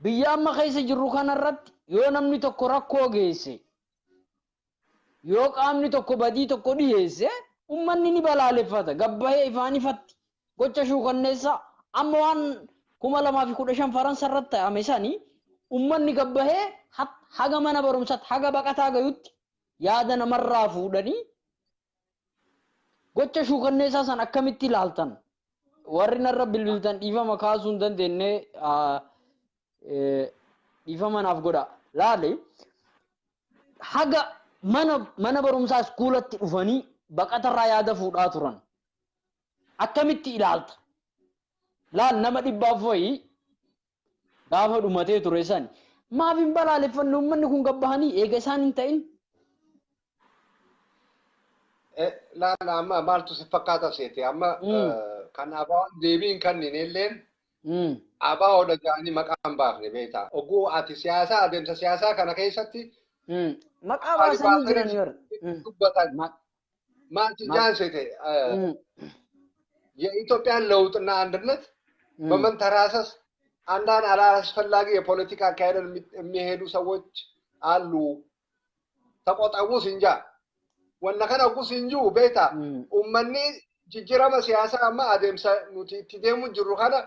Biyya amma keessa jirru kanarratti yoo namni tokko rakkoo geesse, yoo qaamni tokko badii tokko dhiyeesse, uummanni ni balaaleffata. Gabbahee ifaan ifatti gocha shuukanneessaa amma waan 2015 Faransa irratti ta'ame sanii uummanni gabbahee haga mana barumsaatti haga baqataa gayutti yaada namarraa fuudhanii gocha shuukanneessaa san akkamitti ilaaltan? Warri narra bilbiltan dhiifama kaasuu hin dandeenye, dhiifama naaf godha. Laali haga mana barumsaa iskuulatti dhufanii baqatarraa yaada fuudhaa turan. Akkamitti ilaalta? Laal nama 400 wayii gaafa dhumatee ture sani. Maaf hin balaaleffanne uummanni kun gabbahanii eega isaan hin ta'in? Laal amma maaltu si fakkaata seete amma kan ABO'n deebii hin kennine illeen ABO'dha jedhanii maqaa hin baafne beektaa. Oguu ati siyaasaa adeemsa siyaasaa kana keessatti maqaa baasanii jiran yoo dubbatan maaltu jaan seete የኢትዮጵያን ለውጥና አንድነት በመንተራሰስ አንዳንድ አላስፈላጊ የፖለቲካ አካሄድን የሚሄዱ ሰዎች አሉ። ተቆጠቡ ሲንጃ ወነ ከነ ጉ ሲንጁ ቤታ ኡመኒ jijjiirama siyaasaa amma adeemsa nuti itti deemu jirru kana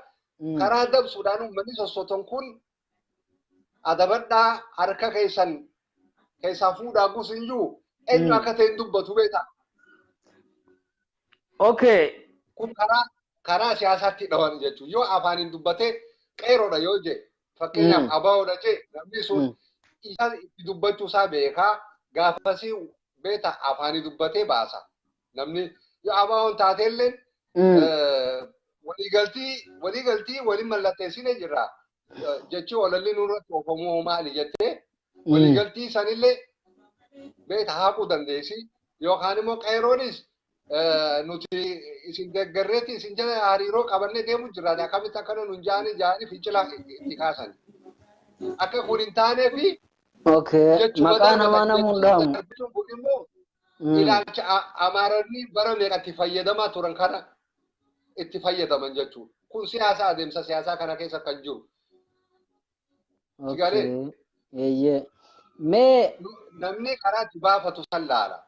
karaa dabsuudhaan uummanni sossoton kun adabadhaa harka keessan keessaa fuudhaa gus hin jiru eenyu akka ta'e hin dubbatu beektaa. Okay. Kun karaa siyaasaatti dhawan jechuudha. Yoo afaan hin dubbatee qeeroodha yoo jee fakkeenyaaf abaa'oodha jee namni sun isa itti dubbachuu isaa beekaa gaafasii beektaa afaanii dubbatee baasa. Namni yoo abaa'oon taatellee waliigaltii waliin mallatteessine jirra jechuun walalli nurratti oofamuu maali jettee waliigaltii sanillee beektaa haquu dandeessi yookaan immoo qeeroonis Nuti isin deeggarreetti isin jala hariiroo qabannee deemu jirra. Akkamitti akkana nun jaanii jaanii fincila itti kaasan. Akka kun hin taanee fi Okay. jechuma Maqaa namaa darbatan namuun jechi dhahamu. darbituun kun immoo ilaalcha Amaaronni bara meeqatti fayyadamaa turan kana itti fayyadaman jechuudha. Kun siyaasa adeemsa siyaasaa kana keessa kan jiru. Sigalee Okay. Eeyyee. Mee namni karaa itti baafatu san laala.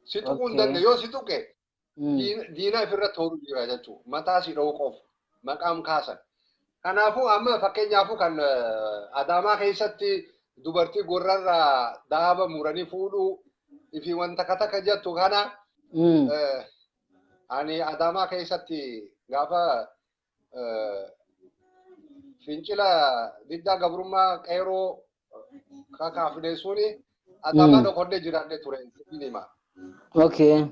Si tuquu hin danda'u. Yoo si tuqe diina ofirra tooru jira jechuudha. Mataa si dha'uu qofa. Maqaan kaasan. Kanaafuu amma fakkeenyaafuu kan Adaamaa keessatti dubartii gorrarraa daaba muranii fuudhuu fi wanta takka jettu kana ani Adaamaa keessatti gaafa fincila diddaa gabrummaa qeeroo kakaafne suni Adaamaa dhokodhee jiraadhee ture hima. Okay.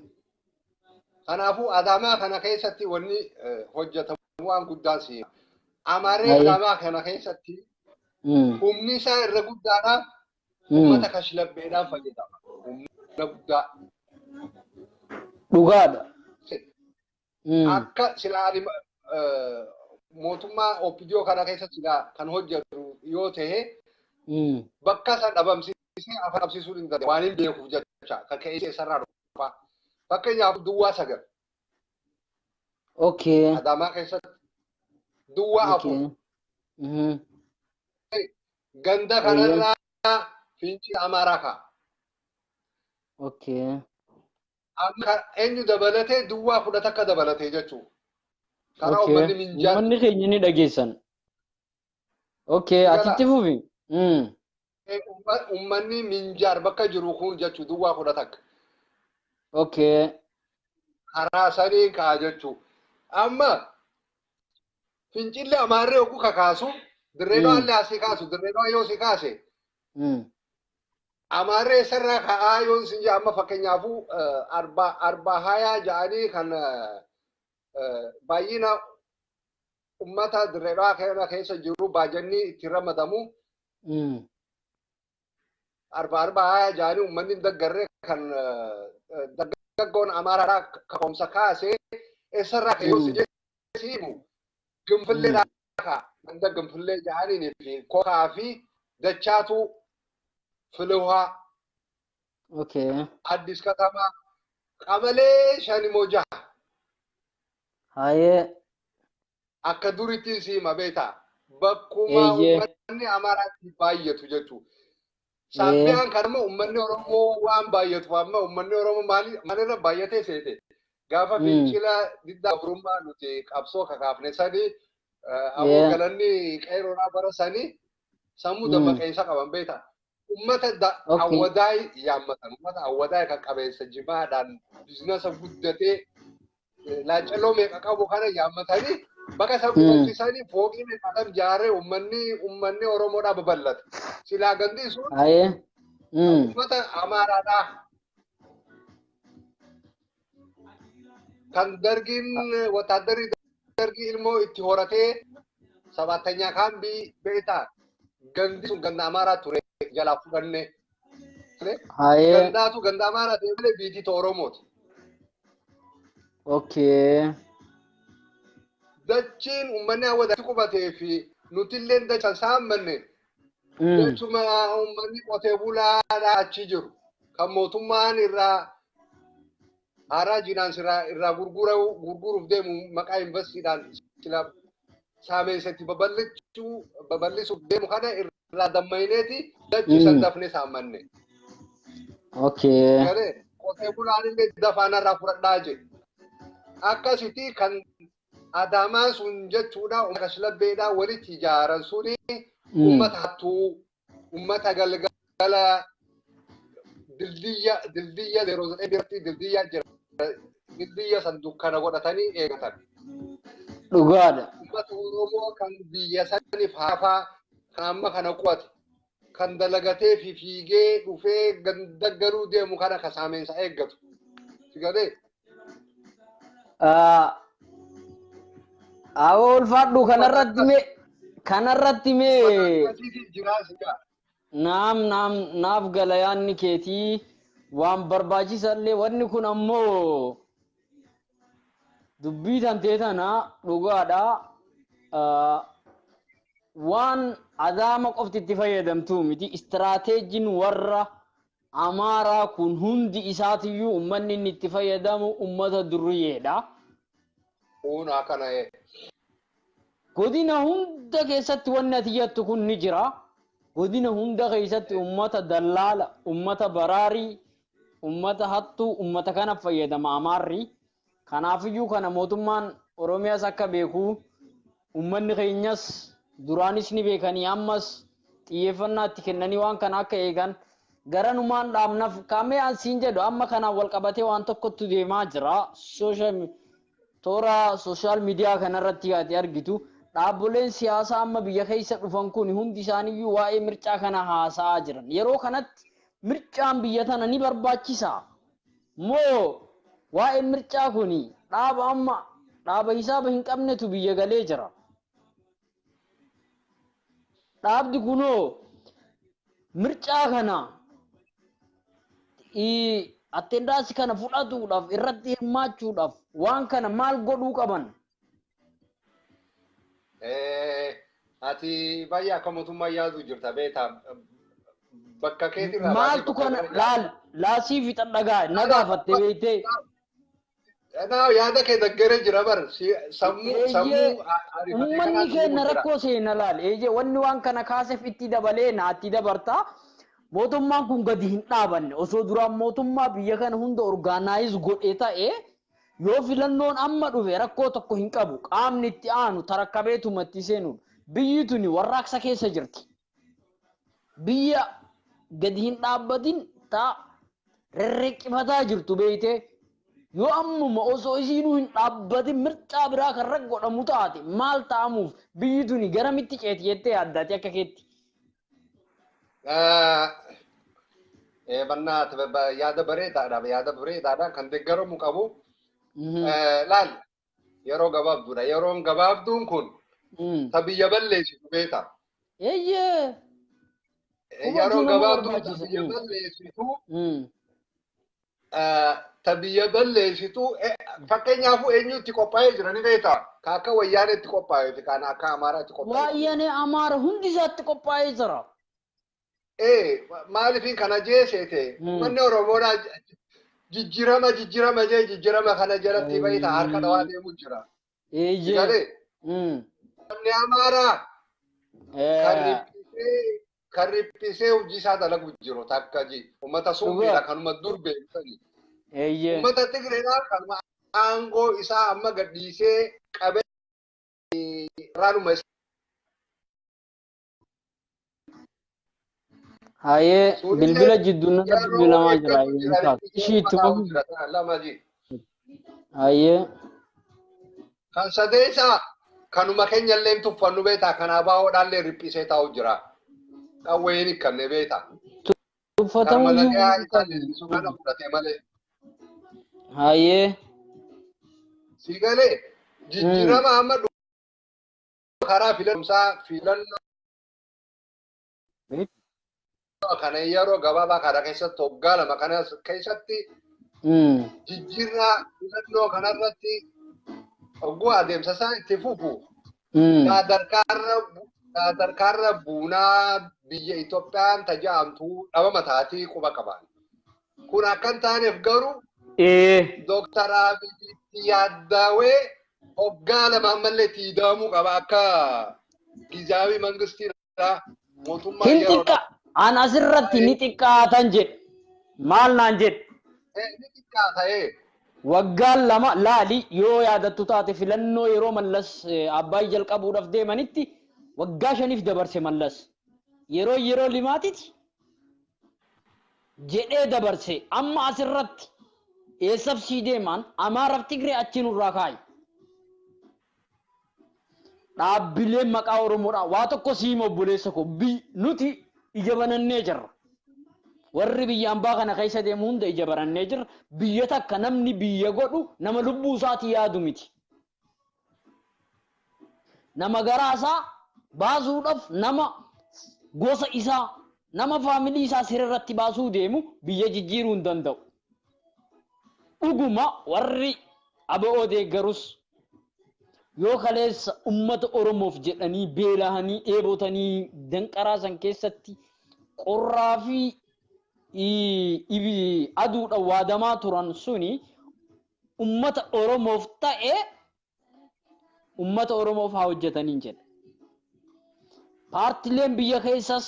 Kanaafuu Adaamaa kana keessatti wanni hojjetamu waan guddaan si. Amaaree Adaamaa kana keessatti humni isaa irra guddaadha. Uummata kashlabbeedhaan fayyadama. Humna guddaa. Dhugaadha. Akka silaa mootummaa OPDO kana keessatti silaa kan hojjetu yoo ta'e bakka san dhabamsiisee afaan dhabsiisuu hin danda'u. Waan hin beekuuf jecha kan ka'ee isarraa dhufa. Fakkeenyaaf duwwaa 9. Okay. Adaamaa keessatti duwwaa 4. Ganda kanarraa fincila Amaaraa ka'a. Okay. Amma eenyu dabalatee duwwaa 11 dabalatee jechuudha. Karaa uummanni minjaan Uummanni keenya ni dhageessan. Okay, atitti fufi. Uummanni minjaar bakka jiru kun jechuudha duwwaa 11. Okay. Karaa sanii ka'a jechuudha. Amma fincilli Amaarree oguu kakaasu dirree dhawaallee asii kaasu dirree dhawaa yoo si kaase Amaarree sarara ka'aa yoo isin jedhe amma fakkeenyaafuu arba hayaa ja'anii kan baay'ina uummata dirree dhawaa kana keessa jiru baajanni itti ramadamu arba hayaa ja'anii uummanni hin daggarre kan dargaggoon Amaaraadhaa kaka'umsa kaasee eessarraa ka'e yoo isin jedhe si himu Ginfilleedhaa ka'a. Ganda Ginfillee ja'anii fi Kokaa fi Dachaatu Filuhaa Okay. Addis Katamaa qabalee 5 moo 6. Haayee. Akka duritti si hima beektaa bakkuma uummanni Amaaraatti baay'atu jechuudha. Saabbiyaan kan immoo uummanni Oromoo waan baay'atu amma uummanni Oromoo maalirra baay'atee seete gaafa fincila diddaa gabrummaa nuti qabsoo kakaafne sanii ammoo galanni qeerroodhaa bara sanii sammuu dammaqeessa qaban beektaa. Uummata awwadaay yaammatan uummata awwadaay kan qabeessa jimaadhaan biizinasa guddatee laacaloo meeqa qabu kana yaammatanii bakka isa qubachiisanii fooqii meeqatam jaaree uummanni Oromoodhaa babal'ate. Silaa gandi sun uummata Amaaraadhaa kan dargiin wataaddarri dargii ilmoo itti horatee sabaattanyaa kaambii beektaa gandi sun ganda Amaaraa ture jalaa fudhanne. Gandaatu ganda Amaaraa ta'e malee biitii Oromooti. Okay. Dachiin uummanni hawwatatti qubatee fi nutillee dachan saammanne jechuma uummanni qotee bulaadhaa achi jiru kan mootummaan irraa haaraa jinaan irraa gurguruuf deemu maqaa investiidhaan sila saameensa itti babal'isuuf deemu kana irraa dammayneeti dachi san dafnee saammanne. Okay. Qotee bulaan illee dafaanarraa fudhadhaa jedhe. Akkasitti kan Adaamaan sun jechuudha uummata kashlabbeedhaa walitti ijaaran suni uummata hattuu uummata galgala dildiyya 09 biratti dildiyya jira dildiyya san dukkana godhatanii eegatan. Dhugaadha. Uummata Oromoo kan biyya saniif hafaa kan amma kana qubate kan dalagatee fi fiigee dhufee ganda galuu deemu kana ka saameensa eeggatu. Sigalee. Awoo ulfaadhu kanarratti mee naam naam naaf gala yaanni keetii waan barbaachisallee wanni kun ammoo Dubbii tantee tana dhugaadha. Waan Adaama qofti itti fayyadamtuu miti. Istiraateejiin warra Amaaraa kun hundi isaatiyyuu uummanni inni itti fayyadamu uummata durriyeedha. Kun akkana. Godina hunda keessatti wanni ati jettu kun ni jira. Godina hunda keessatti uummata dallaala, uummata baraarii, uummata hattuu, uummata kana fayyadama Amaarri. Kanaafiyyuu kana mootummaan Oromiyaas akka beeku, uummanni keenyas duraanis ni beekanii, ammas xiyyeeffannaa itti kennanii waan kana akka eegan garanumaan dhaabnaaf. Kaamee an siin jedhu, amma kanaan wal qabatee waan tokkotti deemaa jira. Toora social media kanarratti ati argitu, dhaabboleen siyaasaa amma biyya keessa dhufan kun hundi isaaniiyyuu waa'ee mircaa kana haasa'aa jiran. Yeroo kanatti mircaan biyya tana ni barbaachisa moo? Waa'ee mircaa kun, dhaaba amma dhaaba hisaaba hin qabnetu biyya galee jira. Dhaabdi kunoo mircaa kana attendance kana fudhatuudhaaf, irratti hirmaachuudhaaf waan kana maal godhuu qaban? Ati baay'ee akka mootummaa yaadu jirta beektaa. Bakka keetirraa Maaltu kana laal laasii fixadha na gaafatte beektee. Naa yaada kee daggaree jira bar, sammuu sammuu. Uummanni keenya rakkoo seena laal. Eeyyee, wanni waan kana kaaseef itti dabalee naatti dabarta. Mootummaan kun gadi hin dhaabanne. Osoo duraan mootummaa biyya kana hunda organize godhe ta'e, yoo filannoon amma dhufe rakkoo tokko hin qabu. Qaamni itti aanu tarakkabeetumatti seenudha. Biyyi tuni warraaqsa keessa jirti. Biyya gadi hin dhaabbatin taa rerreqqifataa jirtu beeytee. Yoo ammuma osoo isiinuu hin dhaabbatin mircaa biraa kan irra godhamu taate, maal ta'amuuf, biyyi tuni garamitti ceeti jettee yaaddaati akka keetti? Bannaat, yaada bareedaadha, yaada bareedaadha kan deeggaramu qabu. Laal, yeroo gabaabduudha. Yeroon gabaabduun kun ta biyya balleessitu beekta. Eeyyee. Yeroo gabaabduun ta biyya balleessitu, ta biyya balleessitu, fakkeenyaaf eenyutti qophaa'ee jira ni beekta. Ka akka Wayyaaneetti qophaa'ee fi kan akka Amaaraatti qophaa'ee. Waayyaanee Amaara hundi isaatti qophaa'ee jira. Maaliifin kana jeeseete, manni Oromoodhaa jijjiirama jijjiirama jee, jijjiirama kana jalatti beekta harka dhawaa deemu jira. Eeyyee. Namni Amaaraa kan riphisee hojii isaa dalagu jiru takka ji. Uummata suuqiidha kanuma dur beeksani. Uummata Tigreedhaa kanuma aangoo isaa amma gadhiisee qabee raanuma. Hayyee, bilbila jidduu narratti bilbilamaa jira. Ishii itti fufu. Lama ji. Hayyee. Kan sadeessaa kanuma keenya illee tuffannu beektaa, kan ABOdhaallee riphisee taa'u jira. Qawwee hin hiikkanne beektaa. Tuffatamuu Kan malaqaa isaa leellisu kana fudhatee malee. Hayyee. Si galee, jijjiirama amma karaa filannoo filannoo kana yeroo gabaabaa kana keessatti, waggaa 2 kana keessatti, jijjiirraa filannoo kanarratti hogguu adeemsa isaa itti fufu, sadarkaarra buunaa biyya Itoophiyaan taja'amtu dhabama taatii quba qaban. Kun akka hin taaneef garuu Dooktar Abiyyitti yaaddaawee waggaa 2 ammallee itti ida'amuu qaba akka gizaawii mangistiidha mootummaa Hin yeroo xiqqa. An asirratti ni xiqqaatan jedhe. Maal naan jedhe? Ni xiqqaata ee. Waggaan 2 laali, yoo yaadattu taate, filannoo yeroo Mallas Abbaay jalqabuudhaaf deemanitti waggaa 5f dabarse Mallas. Yeroo limaatiti jedhee dabarse. Amma asirratti eessaf sii deemaan, Amaaraaf Tigree achi nurraa kaayi. Dhaabbileen maqaa Oromoodhaa, waa tokko siima obboleessa koo, nuti ija banannee jirra. Warri biyya ambaa kana keessa deemu hunda ija barannee jirra. Biyya takka namni biyya godhu nama lubbuu isaatii yaadu miti. Nama garaa isaa baasuudhaaf, nama gosa isaa, nama family isaa sirriirratti baasuu deemu biyya jijjiiruu hin danda'u. Dhuguma warri ABO deeggarus yoo kaleessa ummata Oromoof jedhanii beelahanii dheebotanii danqaraa san keessatti qorraa fi aduudha waadamaa turan suni ummata Oromoof ta'e ummata Oromoof haa hojjetaniin jedha. Paartileen biyya keessas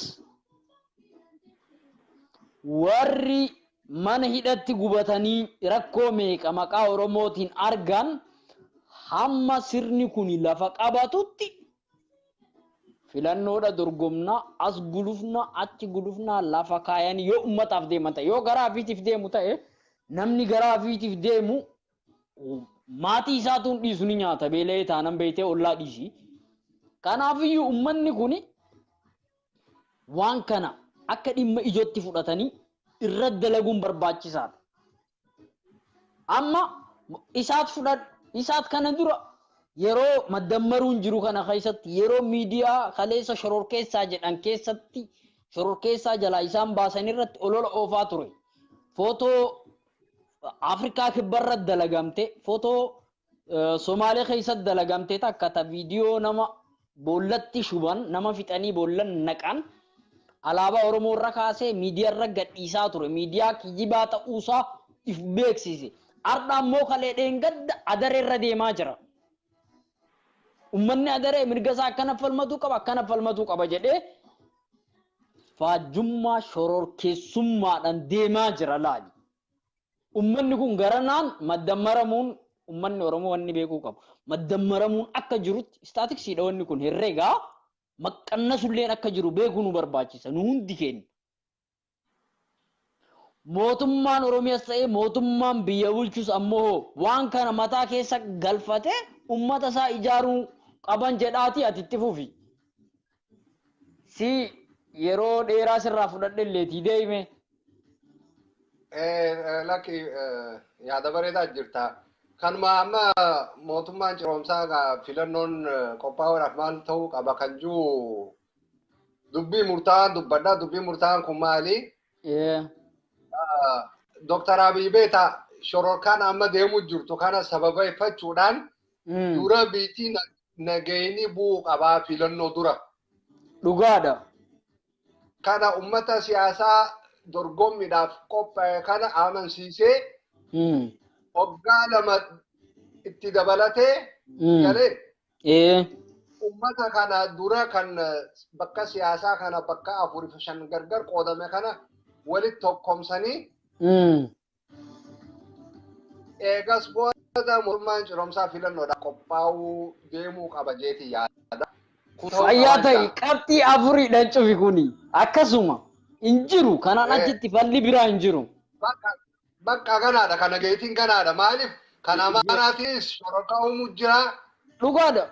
warri mana hidhatti gubatanii rakkoo meeqa maqaa Oromootiin argan hamma sirni kun lafa qabatutti filannoodha dorgomnaa, as gulufnaa, achi gulufnaa lafa kaayanii yoo ummataaf deeman ta'e, yoo garaa ofiitiif deemu ta'e, namni garaa ofiitiif deemu maatii isaatuun dhiisu ni nyaata, beela'ee taanan beeytee ollaa dhiisi. Kanaafiyyuu ummanni kun waan kana akka dhimma ijootti fudhatanii irra dalaguun barbaachisaadha. Amma isaat fudhadhu, isaat kana dura yeroo maddammaruun jiru kana keessatti, yeroo miidiyaa kaleessa shororkeessaa jedhan keessatti shororkeessaa jalaa isaan baasan irratti olola oofaa ture. Footoo Afrikaa kibbarratti dalagamte, footoo Somaalee keessatti dalagamte takka ta viidiyoo nama boollatti shuban, nama fixanii boollan naqan alaabaa Oromoo irra kaasee miidiyaa irra gadhiisaa ture. Miidiyaa kijibaa ta'uusaa if beeksise. Har'a ammoo kalee dheengadda Adaree irra deemaa jira. Uummanni Adaree mirga isaa akkana falmatuu qaba, akkana falmatuu qaba jedhee faajjummaa shororkeessummaadhaan deemaa jira laali. Uummanni kun garanaan maddammaramuun uummanni Oromoo wanni beekuu qabu. Maddammaramuun akka jirutti istaatiksiidha wanni kun herreegaa maqqannasulleen akka jiru beekuu nu barbaachisa nu hundi keenya. Mootummaan Oromiyaas ta'ee mootummaan biyya bulchus ammoo waan kana mataa keessa galfatee uummata isaa ijaaruu qaban jedhaati ati itti fufi. Si yeroo dheeraa sirraa fudhadhe illeetii deeme. Lakki, yaada bareedaa jirta. Kanuma amma mootummaan ce'umsaa filannoon qophaa'uudhaaf maal ta'uu qaba kan jiru dubbii murtaa'aan dubbadha. Dubbii murtaa'aan kun maali? Dooktar Abiy beeta shororkaan amma deemu jirtu kana sababeeffachuudhaan dura biitii nageenyi bu'uu qabaa filannoo dura. Dhugaadha. Kana ummata siyaasaa dorgommiidhaaf qophaa'e kana amansiisee waggaa 2 itti dabalatee galee ummata kana dura kan bakka siyaasaa kana bakka 4 fi 5 gargar qoodame kana walitti tokkomsanii eegas booda mootummaan ce'umsaa filannoodhaaf qophaa'uu deemuu qaba jeeti yaada. Fayyaa ta'e, qabxii afuriidhaan cufi kuni akkasuma hin jiru, kanaan achitti falli biraa hin jiru. Bakka ganaadha, kana geetiin ganaadha. Maaliif kan Amaaraatis shororkaa uumuu jira. Dhugaadha.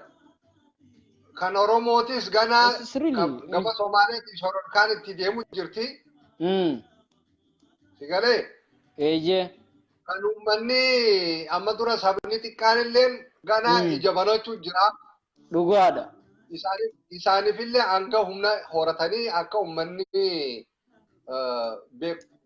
Kan Oromootis ganaa gama Somaaleetiin shororkaan itti deemu jirti. Sigalee. Eeyyee. Kan uummanni amma dura sabni xiqqaan illee ganaa ija banachuu jira. Dhugaadha. Isaaniifillee hanga humna horatanii akka uummanni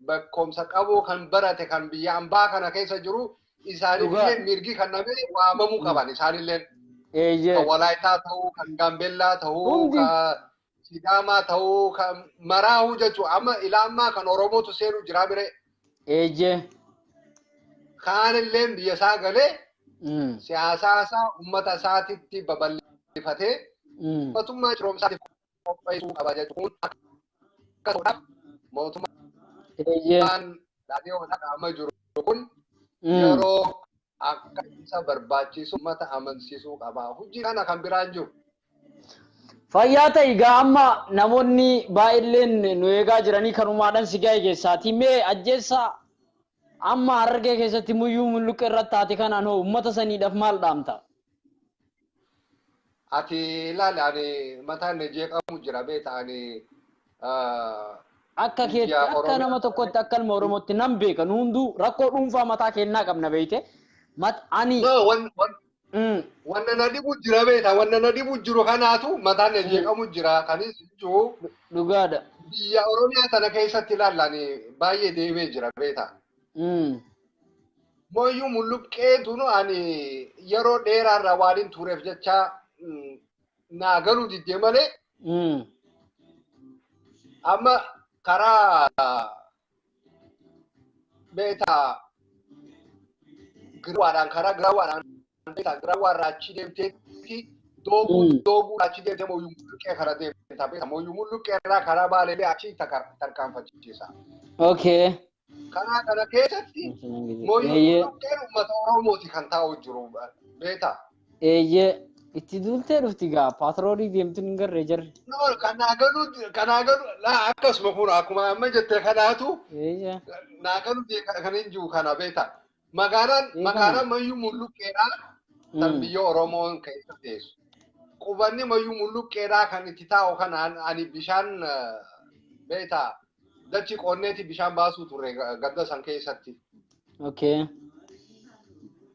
beekumsa qabu kan barate kan biyya ambaa kana keessa jiru isaaniifillee mirgi kan namee waamamuu qaban isaanillee. Kan Walaayitaa ta'uu, kan Gaambeellaa ta'uu, kan Sidaamaa ta'uu, kan maraahuu jechuudha. Amma ilaa ammaa kan Oromootu seenuu jira bire. Kaanillee biyya isaa galee siyaasaa isaa uummata isaatitti babal'ifatee mootummaa ce'umsaatiif qopheessuu qaba jechuun akka ta'uudhaaf mootummaan dhaadhiyoodhaan amma jiru kun yeroo akka isa barbaachisu uummata amansiisuu qaba. Hojii kana kan biraan jiru. Fayyaa ta'e, egaa amma namoonni baay'een nu eegaa jiranii kanumaadhaan si ga'e keessaati. Mee ajjeessa amma Harargee keessatti muyyuu mulluqqee irratti taate kanaan hoo uummata saniidhaaf maal dhaamta? Ati ilaali, ani mataan jeeqamu jira beekta ani. Akka keetti, akka nama tokkotti, akka ilma Oromootti nan beeka, nu hunduu rakkoo dhuunfaa mataa kennaa qabna beekte. Ani. Wanna na dhibu jira beekta, wanna na dhibu jiru kanaatu mataan jeeqamu jira kanis jiru. Dhugaadha. Biyya Oromiyaa tana keessatti ilaalla, ani baay'ee deemee jira beekta. Mooyyuu Mulluqqee tunu ani yeroo dheeraarraa waan hin tureef jecha naa galuu diddee malee amma karaa beetaa girawaadhaan karaa girawaadhaan beetaa girawaarraa achi deemteetti dooguu dooguu achi deemtee Mooyyuu Mulluqqee kara deemta beetaa Mooyyuu Mulluqqee irraa karaa Baaleelee achi tarkaanfachiisa. Karaa kana keessatti Mooyyuu Mulluqqeen uummata Oromooti kan taa'u jiru beetaa. Eeyyee. Itti duultee dhufti gaa paatroolii deemtuun hin garree jarri. No, kanaa galuu kanaa galuu laa akkasuma kun akkuma amma jette kanaatu naa galuu kan hin jiru kana beekta. Magaalaan magaalaan Mayyuu Mulluqqeedhaa tan biyya Oromoon keessa teessu. Qubanni Mayyuu Mulluqqeedhaa kan itti taa'u kanaan ani bishaan beekta dachi qonneeti bishaan baasuu turre ganda san keessatti.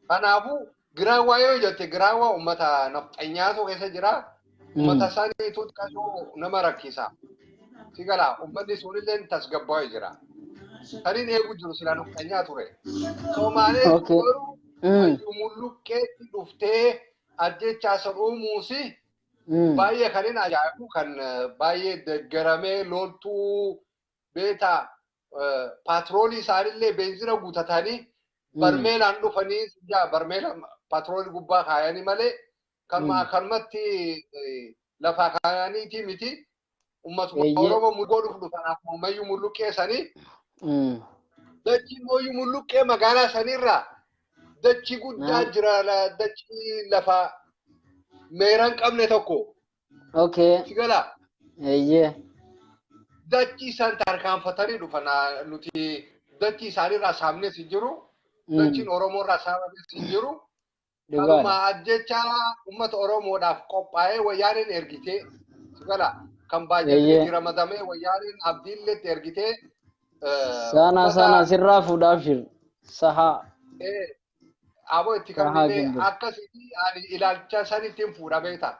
Kanaafuu Giraawwaa yoo jette Giraawwaa uummata nafxanyaatu keessa jira. Uummata saniitu xiqqashoo nama rakkisa. Si galaa uummanni sunillee tasgabbaa'ee jira. Saniin eegu jiru silaa nafxanyaa ture. Somaalee garuu Mulluqqeetti dhuftee ajjechaa san uumuusi baay'ee kan inni ajaa'ibu kan baay'ee deeggaramee loltuu beetaa paatroolii isaanillee beenzina guutatanii barmeelaan dhufanii yaa barmeela paatroolii gubbaa kaayanii malee kanuma akkanumatti lafaa kaayaniitii miti. Ummatuma Oromoo godhuuf dhufan akkuma Mayyuu Mulluqqee sanii. Dachii Mayyuu Mulluqqee magaalaa sanirraa dachii guddaa jira dachii lafa meera hin qabne tokko. Si galaa? Dachii isaan tarkaanfatanii dhufan nuti dachii isaaniirraa saamnes hin jiru. Dachiin Oromoo irraa saamames hin jiru. Kanuma ajjecha uummata Oromoodhaaf qophaa'ee wayyaaneen ergitee si galaa kan baay'ee itti ramadamee wayyaaneen abdiilleetti ergitee. Sana sana sirraa fuudhaaf shir. Sahaa. Aboo itti kanneen akkasitti ani ilaalcha sanitti hin fuudha beektaa.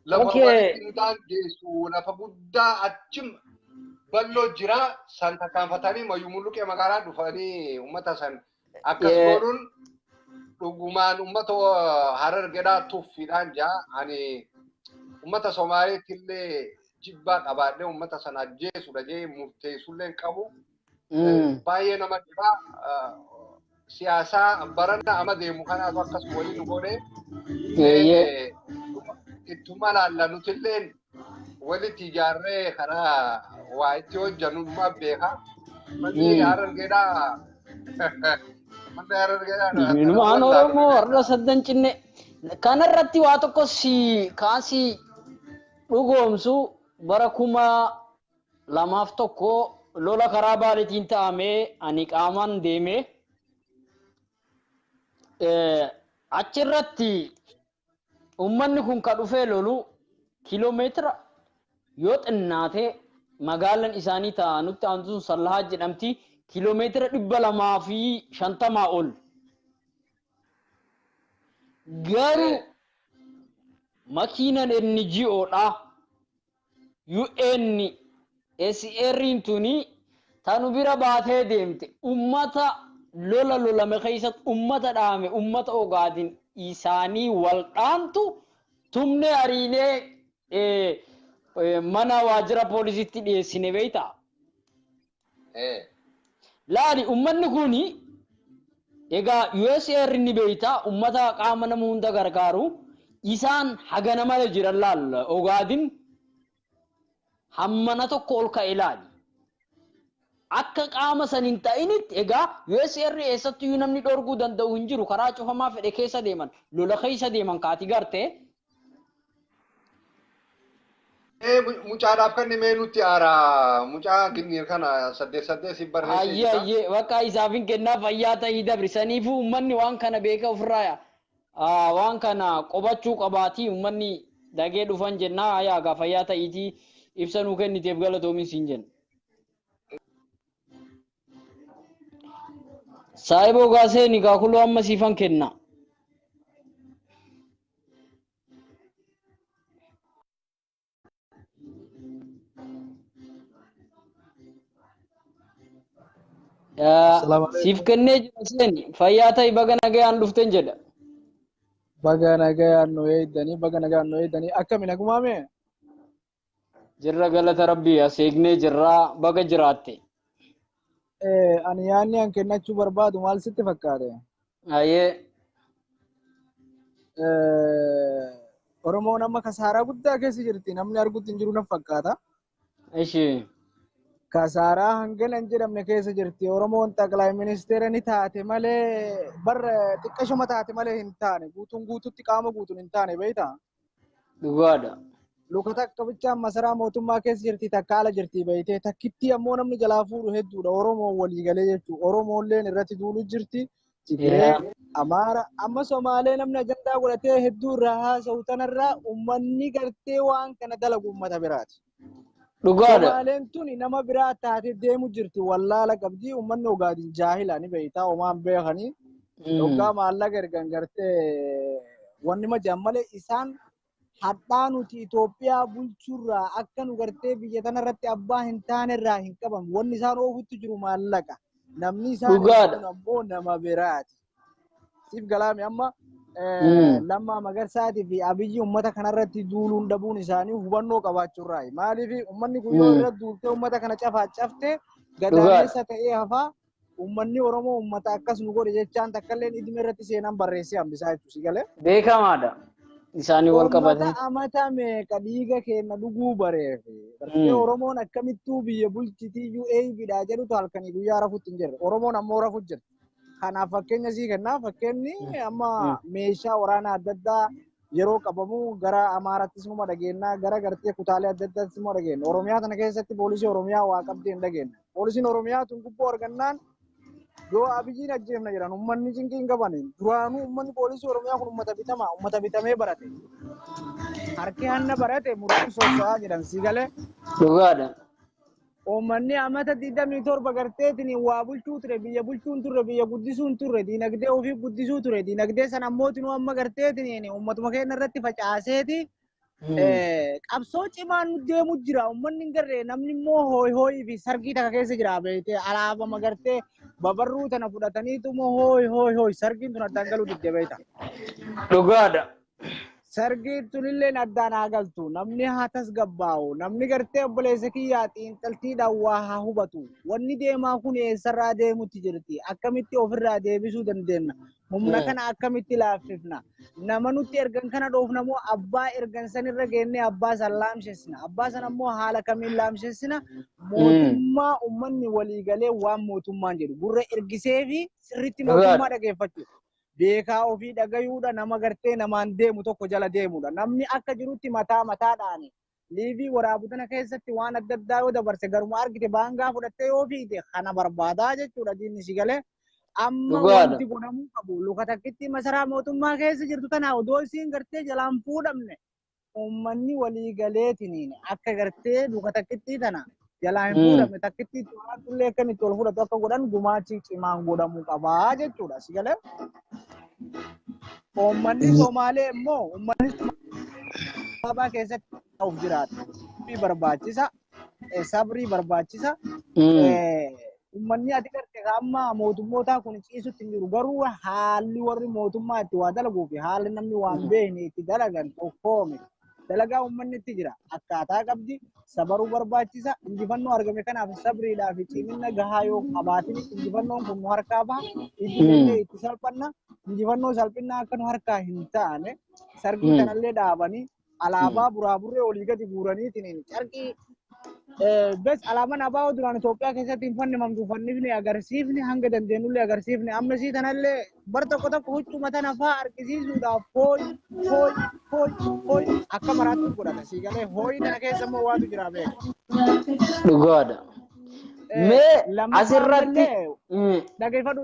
Lafa walitti nu daangeessu lafa guddaa achim bal'oo jira san tarkaanfatanii Mayyuu Mulluqee magaalaa dhufanii uummata san akkas godhuun dhugumaan uummata Harargedhaa tuffiidhaan jaa ani uummata Somaaleetti illee jibbaa qabaadhee uummata sana ajjeesudha jee murteessullee hin qabu. Baay'ee nama dhibaa siyaasaa barana amma deemu kanaatu akkasuma waliin nu godhe. Ittuma laalla nutilleen walitti ijaarree karaa waa itti hojjannu numa beeka. Manni Harargeedhaa manni Harargeedhaa. Ilmaan Oromoo har'a saddan cinne kanarratti waa tokko si kaasii dhugoomsu bara 2001 lola karaa Baaleetiin ta'ame ani qaamaan deeme achirratti uummanni kun ka dhufee lolu kiiloomeetira yoo xinnaate magaalaan isaanii ta'a nutti aantu sun Sallahaa jedhamti kiiloomeetira 250 ol. Garuu makiinan NGO dha. UN SR'n tuni tanu bira baatee deemte ummata lola lolame keessatti ummata dhaame ummata Ogaadin isaanii wal dhaantu tumnee ariinee mana waajjira poolisiitti dhiyeessine beektaa? Laali ummanni kuni egaa USR ni beektaa ummata qaama nama hunda gargaaru isaan hagana mala jiran laal Ogaadin hammana tokko ol ka'e laali. Akka qaama san hin ta'initti egaa USR eessattiyyuu namni dhorguu danda'u hin jiru karaa cufamaa fedhe keessa deeman lola keessa deeman kaati garte. Mucaadhaaf kan himee nutti aara mucaa ginniir kana 8 8 si barreessee Ayyee jira. Ayyee bakka isaaf hin kennaa fayyaa ta'ii dabri saniifuu uummanni waan kana beeka ofirraa waan kana qobachuu qabaatii uummanni dagee dhufan jennaa ayaa gaa fayyaa ta'iitii ibsa nuu kenniteef galatoomin siin jenna. Saayiboo gaasee ni kaakuloo amma siifan kenna. Siif kennee jira seeni fayyaa ta'i baga nagayaan dhufteen jedha. Baga nagayaan nu eeydanii baga nagaan nu eeydanii akkami nagumaame? Jirra galata rabbii as eegnee jirraa baga jiraatte. Ani yaadni an kennachuu barbaadu maal sitti fakkaate? Ayyee. Oromoon amma kasaaraa guddaa keessa jirti namni arguutti hin jiru na fakkaata. Ishi. Kasaaraa hangana hin jedhamne keessa jirti. Oromoon xaqilaa ministeera ni taate malee barra xiqqashuma taate malee hin taane guutuun guututti qaama guutuun hin taane beektaa? Dhugaadha. Luka takka bichaan masaraa mootummaa keessa jirti takka ala jirti beektee takkitti ammoo namni jalaa fuudhu hedduudha. Oromoon waliigalee jechuudha. Oromoolleen irratti duulu jirti. Tigree, Amaara, amma Somaalee namni ajandaa godhatee hedduu irraa haasa'u tanarraa uummanni gartee waan kana dalagu uummata biraati. Dhugaadha. Somaaleen tuni nama biraa taatee deemu jirti wallaala qabdi uummanni Ogaadin jaahila ni beektaa homaan beekanii. Hoggaa maallaqa ergan gartee wanni majaan malee isaan hadhaa nuti Itoophiyaa bulchuurraa akka nu gartee biyya tanarratti abbaa hin taanerraa hin qaban wanni isaan oofutti jiru maallaqa. Namni isaan Dhugaadha. ammoo nama biraati. Siif galaame amma Lammaa Magarsaatii fi Abiyyi uummata kanarratti duuluun dhabuun isaanii hubannoo qabaachuurraayi. Maaliif uummanni kun yoo irra duultee uummata kana cafaa caftee gadaameessa ta'ee hafaa uummanni Oromoo uummata akkas nu godhe jechaan takkalleen idime irratti seenaan barreessee hambisaa jechuudha. Si galee? Beekamaadha. Isaanii wal qabatee. Uummata amata meeqa dhiiga keenya dhuguu bareefe. Bartee Oromoon akkamittuu biyya bulchitiiyyuu eeybidhaa jedhutu halkanii guyyaa rafutti hin jirre. Oromoon ammoo rafu jirti. Kanaaf fakkeenya sii kennaa fakkeenyi amma meeshaa waraanaa adda addaa yeroo qabamu gara Amaarattis numa dhageenya gara gartee kutaalee adda addaattis numa dhageenya. Oromiyaa kana keessatti poolisii Oromiyaa waa qabdee hin dhageenya. Poolisiin Oromiyaa tun gubboo argannaan yoo Abiyyiin ajjeefna jedhan uummanni cinqii hin qaban. Duraanuu uummanni poolisii Oromiyaa kun uummata bitamaa uummata bitamee barate. Harki hanna barate murtiin socho'aa jedhan sii galee. Dhugaadha. Uummanni amata 27 garteetiin waa bulchuu ture biyya bulchuu hin turre biyya guddisuu hin turre diinagdee ofii guddisuu ture diinagdee sana ammootinuu amma garteetiin uummatuma keenya irratti facaaseeti qabsoo cimaan nu deemu jira uummanni hin garree namni immoo hooyi hooyii fi sargii takka keessa jira beekte alaabama gartee babarruu tana fudhataniitu immoo hooyi hooyi hooyi sargiin tun addaan galuu didde beekta. Dhugaadha. Sargiin tunilleen addaan haa galtu namni haa tasgabbaa'u namni gartee obboleessa kiyyaa xiinxaltiidhaan waa haa hubatu wanni deemaa kun eessarraa deemutti jirti akkamitti ofirraa deebisuu dandeenya humna kana akkamitti laaffifna nama nutti ergan kana dhoofna moo abbaa ergan sanirra geennee abbaa san laamshessina abbaa san ammoo haala kamiin laamshessina mootummaa uummanni waliigalee waan mootummaan jedhu gurra ergisee fi sirriitti mootummaa dhageeffachuu. Beekaa ofii dhagayuudha nama gartee namaan deemu tokko jala deemuudha. Namni akka jirutti mataa mataadhaan liivii waraabu tana keessatti waan adda addaa yoo dabarse garuma argite baangaa fudhattee yoo fiite kana barbaadaa jechuudha diinni si galee. Amma wanti godhamuu qabu luka takkitti masaraa mootummaa keessa jirtu tana odoo isiin gartee jalaan fuudhamne uummanni walii galeetiniin akka gartee luka takkitti tana jalaa hin fuudhamne takkitti itti waraabtullee akka inni itti ol fudhatu akka godhan gumaachi cimaan godhamuu qabaa jechuudha si galee. Uummanni Somaalee immoo uummanni Somaalee keessatti of jiraata. Barbaachisa, sabrii barbaachisa. Uummanni ati garte amma mootummootaa kun ciisutti hin jiru garuu haalli warri mootummaa itti waa dalaguu fi haalli namni waan beekne itti dalagan tokkoome. Dalagaa uummanni itti jira akkaataa qabdi sabaruu barbaachisa injifannoo argame kanaaf sabriidhaa fi cimina gahaa yoo qabaatin injifannoon kun nu harkaa baha itti itti salphanna injifannoo salphinaa akka nu harkaa hin taane sargii kanallee dhaabanii alaabaa buraaburree olii gadi guuraniitiin carqii bes alaabaan abaa'oo duraan Itoophiyaa keessatti hin fannifamtu fannifne agarsiifne hanga dandeenyullee agarsiifne amma isii tanallee bar tokko tokko huccuma tana fa'aa argisiisuudhaaf hooyi hooyi hooyi hooyi akka maraatti godhata sii galee hooyi tana keessa immoo waatu jira beeka. Dhugaadha. Mee asirratti dhageeffadhu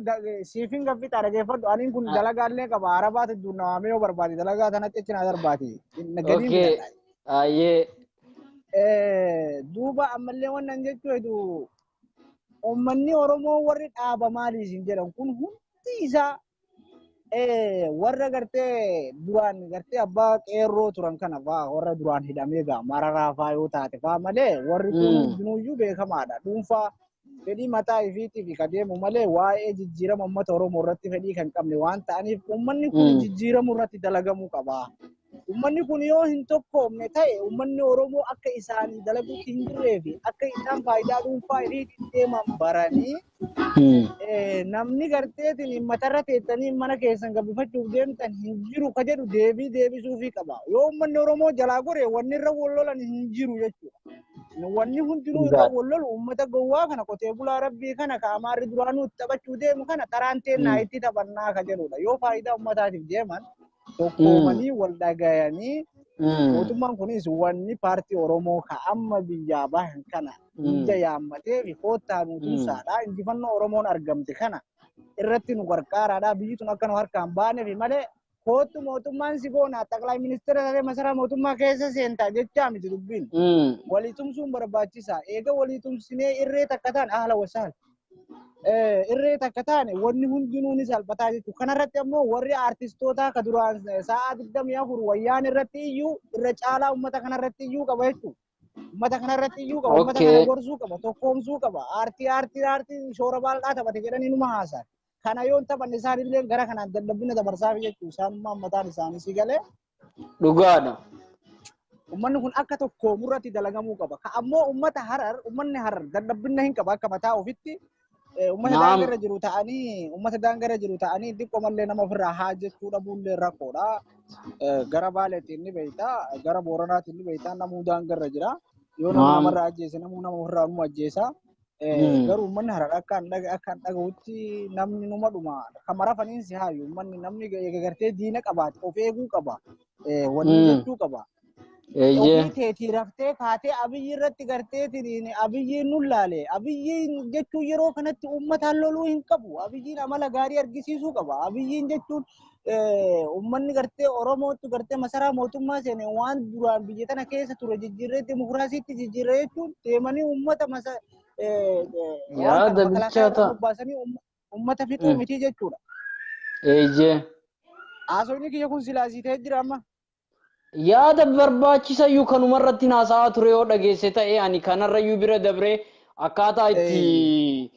siifin gaffita dhageeffadhu aniin kun dalagaallee qaba arabaati duunnawaamee yoo barbaade dalagaa tanatti achi naa darbaati. Okee ayyee. Duuba ammallee wannan jechuu uummanni Oromoo warri dhaaba maali isin jedhan kun hundi isaa warra gartee duraan gartee abbaa qeerroo turan kana fa'aa warra duraan hidhamee gaa mararaa fa'aa yoo taate fa'aa malee warri kun hundinuyyuu beekamaadha. Dhuunfaa Fedhii mataa ifiitiif ka deemu malee waa'ee jijjiirama uummata Oromoo irratti fedhii kan qabne waan ta'aniif, uummanni kun jijjiiramuu irratti dalagamuu qaba. Uummanni kun yoo hin tokkoomne ta'e, uummanni Oromoo akka isaanii dalaguutti hin jirree fi akka isaan faayidaa dhuunfaa ifiitiin deeman baranii, namni garteetiin matarra teettanii mana keessan gabbifachuuf deemtan hin jiru ka jedhu deebii deebisuufii qaba. Yoo uummanni Oromoo jalaa gore, wanni irra wal lolan hin jiru jechuudha. Wanni hundinuu irra wal lolu uummata gowwaa kana, qotee bulaa rabbii kana, ka Amaarri duraanuu itti taphachuu deemu kana, taraan teennaa itti taphannaa ka jedhudha. Yoo faayidaa uummataatiif deeman, tokkoomanii wal dhagayanii, mootummaan kunis wanni paartii Oromoo ka amma biyyaa bahan kana hunda yaammatee fi koottaa nuutumsaadha. Injifannoo Oromoon argamte kana irratti nu gargaaraadha. Biyyi tun akka nu harkaan baaneef malee, koottu mootummaan si goona, xaqlaa ministeera taatee masaraa mootummaa keessa seentaa jechaa miti dubbiin. Walii tumsuun barbaachisaa. Eega walii tumsinee irree takka ta'an, ahla wasaal. Irree takka taane, wanni hundinuu ni salphataa jechuudha. Kanarratti ammoo warri aartistootaa ka duraan sa'a 24 wayyaan irratti iyyuu irra caalaa uummata kanarratti iyyuu qaba jechuudha. Uummata kanarratti iyyuu qaba. Uummata kana gorsuu qaba. Tokkoomsuu qaba. Aartii aartii aartii shoora bal'aa taphate jedhanii numa haasan. Kana yoo hin taphanne, isaan illee gara kanaan dadhabbina dabarsaaf jechuudha. Isaanummaan mataan isaanii si galee. Dhugaadha. Uummanni kun akka tokkoomu irratti dalagamuu qaba. Ka ammoo uummata Harar, uummanni Harar dadhabbina hin qaba akka mataa ofitti. Uummata daangarra jiru ta'anii, uummata daangarra jiru ta'anii xiqqoo mallee nama ofirraa haa jechuu dhabuullee rakkoodha. Gara Baaleetiin ni beekta, gara Booranaatiin ni beekta, namuu daangarra jira. Yoo namni namarraa ajjeese, namuu nama ofirraa numa ajjeesa. Garuu uummanni Harar akka an dhagahutti namni numa dhuma. Kan marafaniin si haayu, uummanni namni gartee diina qabaate of eeguu qaba. Wanni jechuu qaba. Ofii teetii raftee kaatee Abiyyi irratti garteetiin Abiyyiin nun laale. Abiyyiin jechuun yeroo kanatti uummataan loluu hin qabu. Abiyyiin amala gaarii argisiisuu qaba. Abiyyiin jechuun uummanni gartee Oromootti gartee masaraa mootummaa seene, waan duraan biyya tana keessa ture jijjiirree dimokiraasiitti jijjiirree jechuun deemanii uummata masa waan Yaada kana makalaakaa irraa bilchaataa. bobbaasanii uummata fixuu miti jechuudha. Haasofni kiyya kun silaasii ta'ee jira amma. Yaada barbaachisayyuu kanumarratti haasa'aa ture yoo dhageesse ta'e, ani kanarrayyuu bira dabree akkaataa itti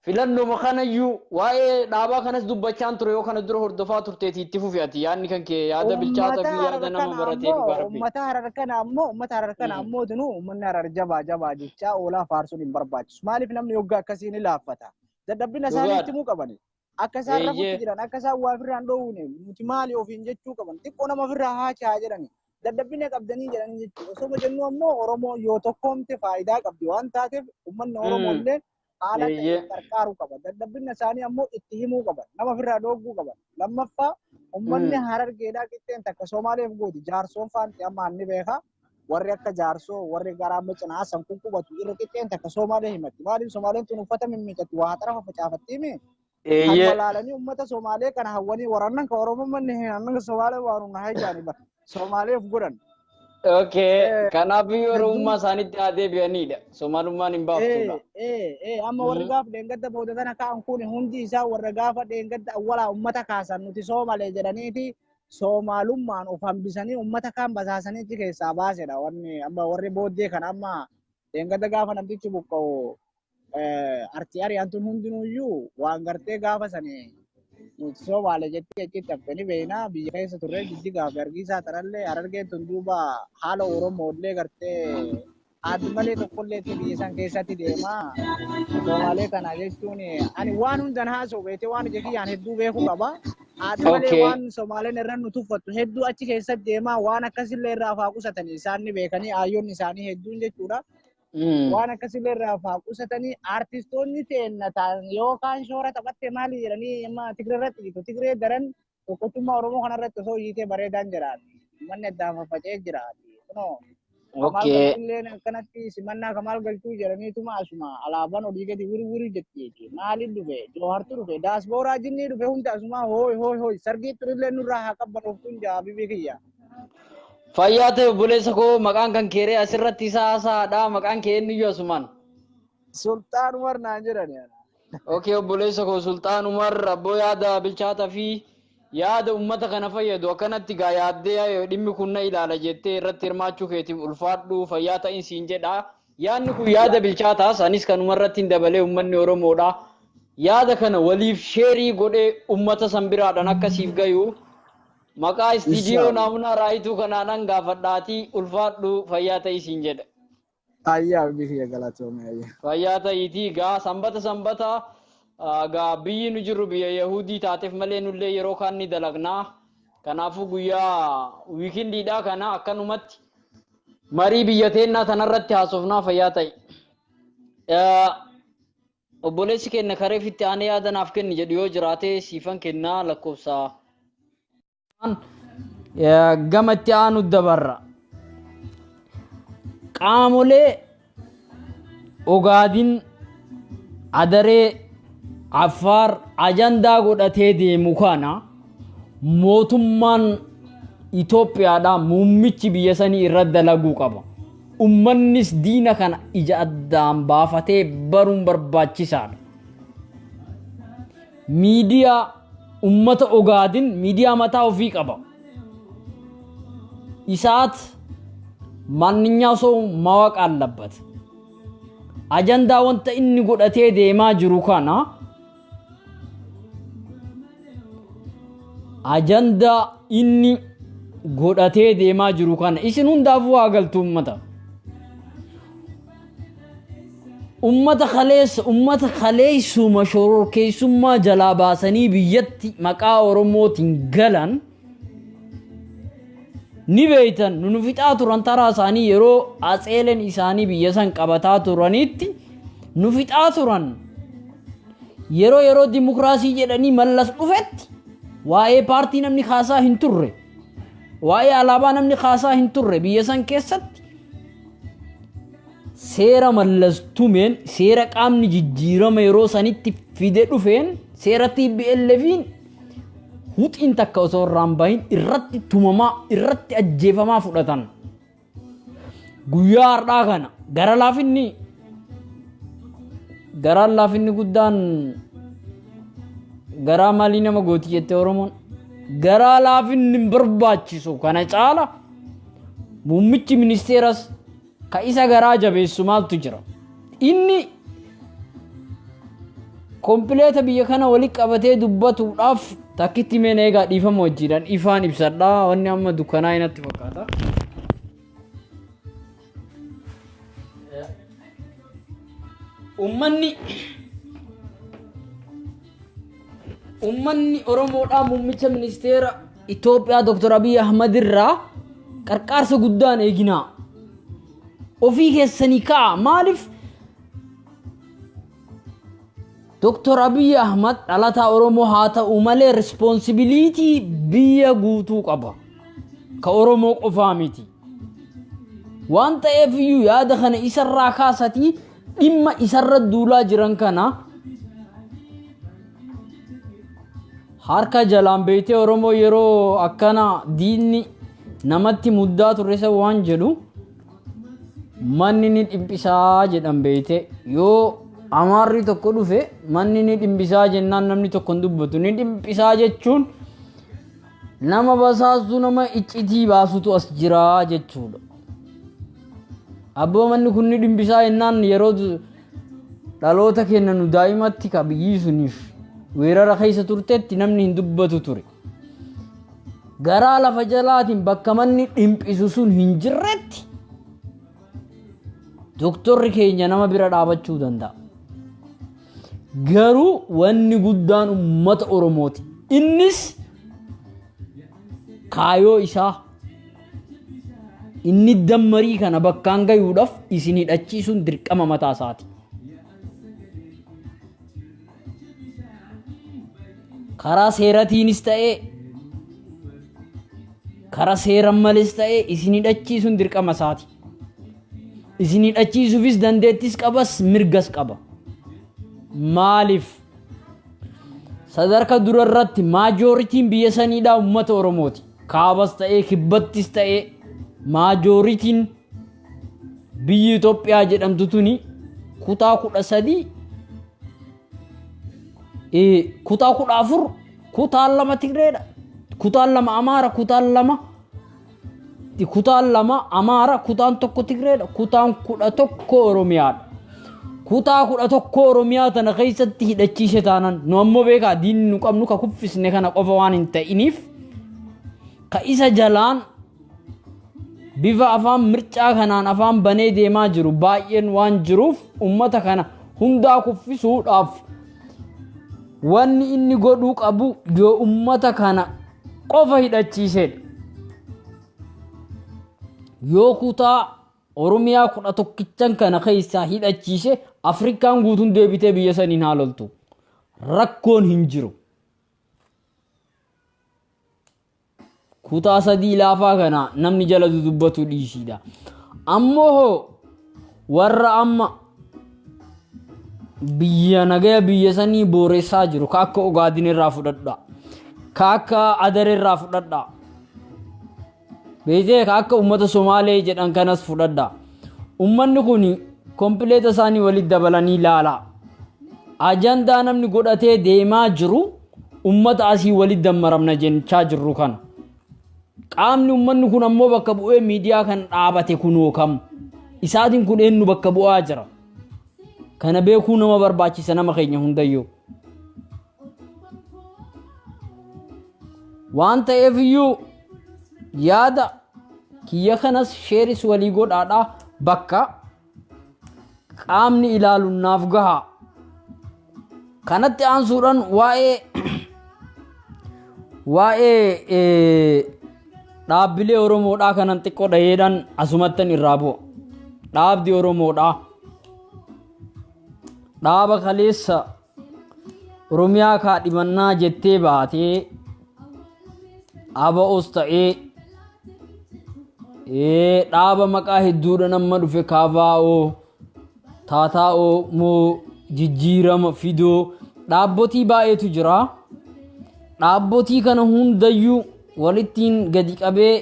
filannoo kanayyuu waa'ee dhaabaa kanas dubbachaan ture, yoo kana dura hordofaa turteeti. Itti fufi ati, yaadni kan kee yaada bilchaataa Uummata fi yaada Harar nama kana baratee, ammoo dhugaa rabbi. Uummata Harar kana ammoo, uummata Harar kana ammoo tunu uummanni Harar jabaa jabaa jechaa oolaa faarsuun hin barbaachisu. Maaliif namni yoggaa akkasii ni laaffata? Dadhabbina isaanii itti himuu qabani. Akka isaan rafutti jiran, akka isaan waa ofirraa hin dhoowwine, nuti maali ofiin jechuu qaban. Xiqqoo nama ofirraa haachaa jedhani. Dadhabbina qabdanii jedhanii jechuudha. Osoo jennu ammoo Oromoo yoo tokkoomte faayidaa qabdi waan taateef, uummanni Oromoo illee haala ta'een qarqaaruu qaba. Dadhabbina isaanii ammoo itti himuu qaban. Nama ofirraa dhoowwuu qaban. Lammaffaa, uummanni Harargeedhaa qixxeen takka Somaaleef gooti. Jaarsoon faanti amma ni beeka. Warri akka Jaarsoo, warri garaa cinaa san kun qubatu irra qixxeen takka Somaalee himatti. Maaliif Somaaleen tun uffata mimmiicatti waa xarafa facaafattiimi? Kan walaalanii uummata Somaalee kana hawwanii waraannan ka Oromoo manni hinannan Somaalee waan na hajaani bara. Somaaleef godhan. Okay. Kanaaf Oromummaa isaaniitti haa deebi'anidha. Somaalummaan hin baaftudha. Amma warri gaafa dheengadda booda tana ka'an kun hundi isaa warra gaafa dheengadda awwalaa uummata kaasan nuti Soomalee jedhaniiti Soomaalummaan of hambisanii uummata kaan basaasanii achi keessaa baasedha. Wanni amma warri booddee kana amma dheengadda gaafa namtichi buqqa'u artii ari'an tun hundinuyyuu waan gartee gaafa sanii nuti Soomaalee jettee achitti haftanii beeknaa. Biyya keessa turre, Jijjigaa fi Hargeysaa tanallee Harargeen tun duuba haala Oromooillee gartee haadhi malee tokkollee biyya san keessatti deemaa. Soomaalee kana jechuun ani waan hundan haasa'u beetee, waan ija kiyyaan hedduu beekuu qaba. Haadhi malee waan Somaaleen irra nu tuffattu hedduu achi keessatti deemaa, waan akkasillee irraa faa qusatanii isaan ni beekanii, aayyoonni isaanii hedduun jechuudha. Waan akkasillee irraa faa qusatanii, aartistoonni teenna ta'an yookaan shoora taphatte maali jedhanii amma Tigree irratti jitu. Tigree daran tokkochummaa Oromoo kanarratti osoo hiitee bareedaan jiraati. Uummanni addaan faffaca'ee jiraati. Kunoo Kamaal Galchulleen akkanatti simannaa Kamaal Galchuu jedhaniituma asuma alaabaan olii gadi wiri wiri jettiiti. Maaliin dhufe? Joohartu dhufe. Daaspooraa jinnii dhufe hundi asuma hooy hooy hooy. Sargii turillee nurraa haa qabbanuuftuun jaa bibi kiyya. Fayyaa ta'e obboleessa koo, maqaan kan keeree asirratti isaa haasaadha. Maqaan kee eenyuyyuu asumaan? Sultaan Umar naan jedhani. Okay, obboleessa koo Sultaan Umar, abboo yaada bilchaataa fi yaada uummata kana fayyadu akkanatti gaa yaaddee dhimmi kun na ilaala jettee irratti hirmaachuu keetiif ulfaadhu, fayyaa ta'in siin jedha. Yaadni kun yaada bilchaataas anis kanumarratti hin dabalee uummanni Oromoodha. Yaada kana waliif share godhee uummata san biraadhaan akkasiif gayu. Maqaa istiidiyoo naamunaa raayituu kanaanan gaafadhaatii ulfaadhu, fayyaa ta'ii siin jedha. Ayyaa, abdii kiyya, galatoome, ayyaa. Fayyaa ta'iitii gaa sanbata sanbata gaa biyyi nu jirru biyya Yahudii taateef malee nullee yeroo kaan ni dalagnaa. Kanaafuu guyyaa weekendiidhaa kana akkanumatti marii biyya teennaa tanarratti haasofnaa, fayyaa ta'i. Obboleessi keenya kareef itti aanee yaada naaf kenni jedhu yoo jiraate siifan kennaa lakkoofsa. Gama itti aanu dabarra. Qaamolee Ogaadin, Adaree, Affaar ajandaa godhatee deemu kana mootummaan Itoophiyaadhaa muummichi biyya sanii irra dalaguu qaba. Uummannis diina kana ija addaan baafatee baruun barbaachisaadha. Miidiyaa uummata Ogaadin miidiyaa mataa ofii qaba. ኢሳት ማንኛው ሰው ማወቅ አለበት። Ajandaa wanta inni godhatee deemaa jiru kana, ajandaa inni godhatee deemaa jiru kana isin hundaafuu haa galtu uummata. Ummata kaleessa, ummata kaleessuma shororkeessummaa jalaa baasanii biyyatti maqaa Oromootiin galan ni beeytan. Nu fixaa turan taraa isaanii yeroo atseelen isaanii biyya san qabataa turanitti nu fixaa turan. Yeroo yeroo dimokiraasii jedhanii Mallas dhufetti waa'ee paartii namni kaasaa hin turre. Waa'ee alaabaa namni kaasaa hin turre biyya san keessatti. Seera Mallas tumeen, seera qaamni jijjiirama yeroo sanitti fide dhufeen, seera TPLFiin huxiin takka osoo irraan bahin irratti tumamaa, irratti ajjeefamaa fudhatan. Guyyaa har'aa kana gara laafinni, garaan laafinni guddaan garaa maalii nama gooti jette Oromoon. Garaa laafinni hin barbaachisu. Kana caala muummichi ministeeras ka isa garaa jabeessu maaltu jira? Inni kompleeta biyya kana walitti qabatee dubbatuudhaaf takkitti meen eegaa, dhiifama wajjiidhaan ifaan ibsadhaa, wanni amma dukkanaa natti fakkaata. Ummanni Oromoodhaa muummicha ministeera Itoophiyaa Dr. Abiy Ahmad irraa qarqaarsa guddaan eeginaa. Ofii keessanii ka'a. Maaliif? Dr. Abiy Ahmad dhalataa Oromoo haa ta'u malee responsibility biyya guutuu qaba. Ka Oromoo qofaa miti. Waan ta'eef iyyuu yaada kana isarraa kaasatii dhimma isarra duulaa jiran kana harka jalaan beektee Oromoo yeroo akkana diinni namatti muddaa turre isa waan jedhu manni ni dhiphisaa jedhan beekte. Yoo amaarri tokko dhufe manni ni dhimbisaa jennaan namni tokko hin dubbatu. Ni dhimbisaa jechuun nama basaastuu, nama iccitii baasutu as jira jechuudha. Abboo, manni kun ni dhimbisaa jennaan yeroo dhaloota keenya nu daa'imatti ka biyyi suniif weerara keessa turtetti namni hin dubbatu ture. Garaa lafa jalaatiin bakka manni dhimphisu sun hin jirretti doktorri keenya nama bira dhaabachuu danda'a. Garuu wanni guddaan uummata Oromooti. Innis kaayoo isaa inni dammarii kana bakkaan gayuudhaaf isin hidhachiisuun dirqama mataa isaati. Karaa seeratiinis ta'ee, karaa seeran malees ta'ee, isin hidhachiisuun dirqama isaati. Isin hidhachiisuufis dandeettis qabas, mirgas qaba. Maaliif? Sadarkaa dura irratti majorityn biyya saniidhaa uummata Oromooti. Kaabas ta'ee, kibbattis ta'ee, majorityn biyyi Itoophiyaa jedhamtu tuni kutaa 13, kutaa 14, kutaan 2 Tigreedha. Kutaan 2 Amaara, kutaan 2 Kutaan 2 Amaara, kutaan 1 Tigreedha, kutaan 11 Oromiyaadha. Kutaa 11 Oromiyaa tana keessatti hidhachiise taanan nu ammoo beekaa diinni nu qabnu ka kuffisne kana qofa waan hin ta'iniif ka isa jalaan bifa afaan mircaa kanaan afaan banee deemaa jiru baay'een waan jiruuf ummata kana hundaa kuffisuudhaaf wanni inni godhuu qabu yoo ummata kana qofa hidhachiisedha. Yoo kutaa Oromiyaa 11 kana keessaa hidhachiise Afrikaan guutuun deebitee biyya saniin haa loltu. Rakkoon hin jiru. Kutaa 3 laafaa kana namni jala dudubbatu dhiisiidha. Ammoo hoo warra amma biyya nagaya biyya sanii booressaa jiru ka akka Ogaadin irraa fudhadha. Ka akka Adar irraa fudhadha. Beektee ka akka uummata Somaalee jedhan kanas fudhadha. Uummanni kun kompileeta isaanii walitti dabalanii ilaala. Ajandaa namni godhatee deemaa jiru uummata asii walitti dammaramna jechaa jirru kana. Qaamni uummanni kun ammoo bakka bu'ee miidiyaa kan dhaabate kunoo kam? Isaatiin kun eenyu bakka bu'aa jira? Kana beekuu nama barbaachisa nama keenya hundayyuu. Waan ta'eef iyyuu yaada kiyya kanas sheeris walii godhaadha bakka qaamni ilaalu naaf gaha. Kanatti aansuudhaan waa'ee dhaabbilee Oromoodhaa kanan xiqqoo dhaheedhaan asumattan irraa bu'a. Dhaabdi Oromoodhaa dhaaba kaleessa Oromiyaa kaadhimannaa jettee baatee ABOs ta'ee dhaaba maqaa hedduudhaan amma dhufe KFO, Taataa'oo moo jijjiirama fidoo dhaabbotii baay'eetu jira. Dhaabbotii kana hundayyuu walittiin gadi qabee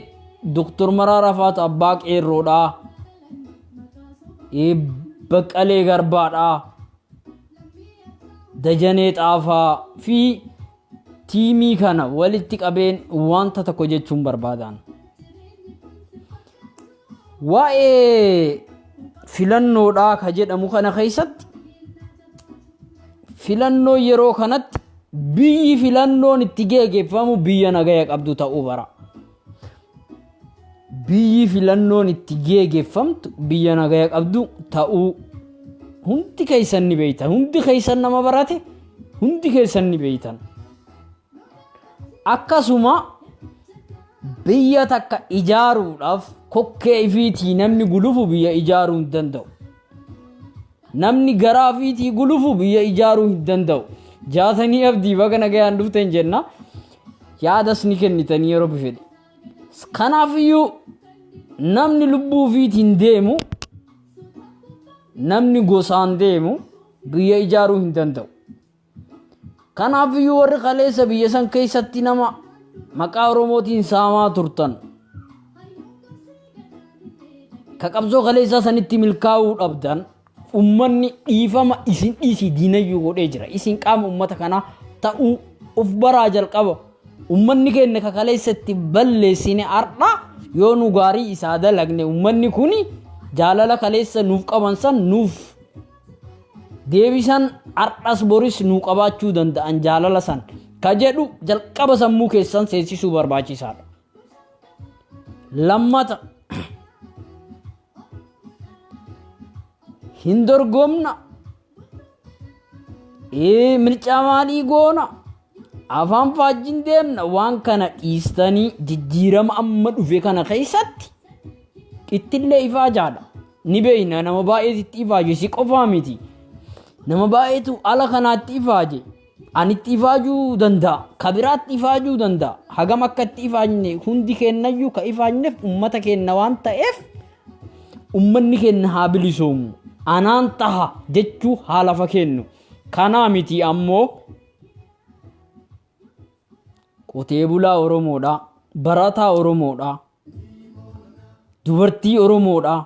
Doktor Maraaraa faatu abbaa qeerroodhaa. Baqqalee Garbaadhaa. Dajanee Xaafaa fi tiimii kana walitti qabeen wanta tokko jechuun barbaadan. Waa'ee filannoodhaa ka jedhamu kana keessatti filannoo yeroo kanatti biyyi filannoon itti geggeeffamu biyya nagaya qabdu ta'uu bara. Biyyi filannoon itti geggeeffamtu biyya nagaya qabdu ta'uu hundi keessan ni beektan. Hundi keessan nama barate, hundi keessan ni beektan. Akkasuma biyya takka ijaaruudhaaf kokkee ifiitii namni gulufu biyya ijaaruu hin danda'u. Namni garaa ifiitii gulufu biyya ijaaruu hin danda'u. Jaatanii abdii baga nagayaan dhuftan jenna. Yaadas ni kennitanii yeroo bifedhe. Kanaafiyyuu namni lubbuu ofiitiin deemu, namni gosaan deemu biyya ijaaruu hin danda'u. Kanaafiyyuu warri kaleessa biyya san keessatti nama maqaa Oromootiin saamaa turtan, ka qabsoo kaleessaa sanitti milkaa'uu dhabdan, ummanni dhiifama isin dhiisii diinayyuu godhee jira. Isin qaama ummata kanaa ta'uu of baraa jalqaba. Ummanni keenya ka kaleessatti balleessine har'a yoo nu gaarii isaa dalagne ummanni kuni jaalala kaleessa nuuf qaban san nuuf deebisan, har'as boris nuu qabaachuu danda'an jaalala san ka jedhu jalqaba sammuu keessan seensisuu barbaachisaadha. Lammata hin dorgomna, mircaa maalii goona, afaan faajjiin deemna, waan kana dhiistanii jijjiirama amma dhufe kana keessatti ittillee ifaa jaadha. Ni beekna nama baay'eetu itti ifaaje, si qofaa miti. Nama baay'eetu ala kanaatti ifaaje. Ani itti ifaajuu danda'a. Ka biraatti ifaajuu danda'a. Hagam akka itti ifaajne hundi keennayyuu ka ifaajneef ummata keenna waan ta'eef ummanni keenna haa bilisoomu. Anaan taha jechuu haa lafa kennu. Kanaa miti ammoo qotee bulaa Oromoodha. Barataa Oromoodha. Dubartii Oromoodha.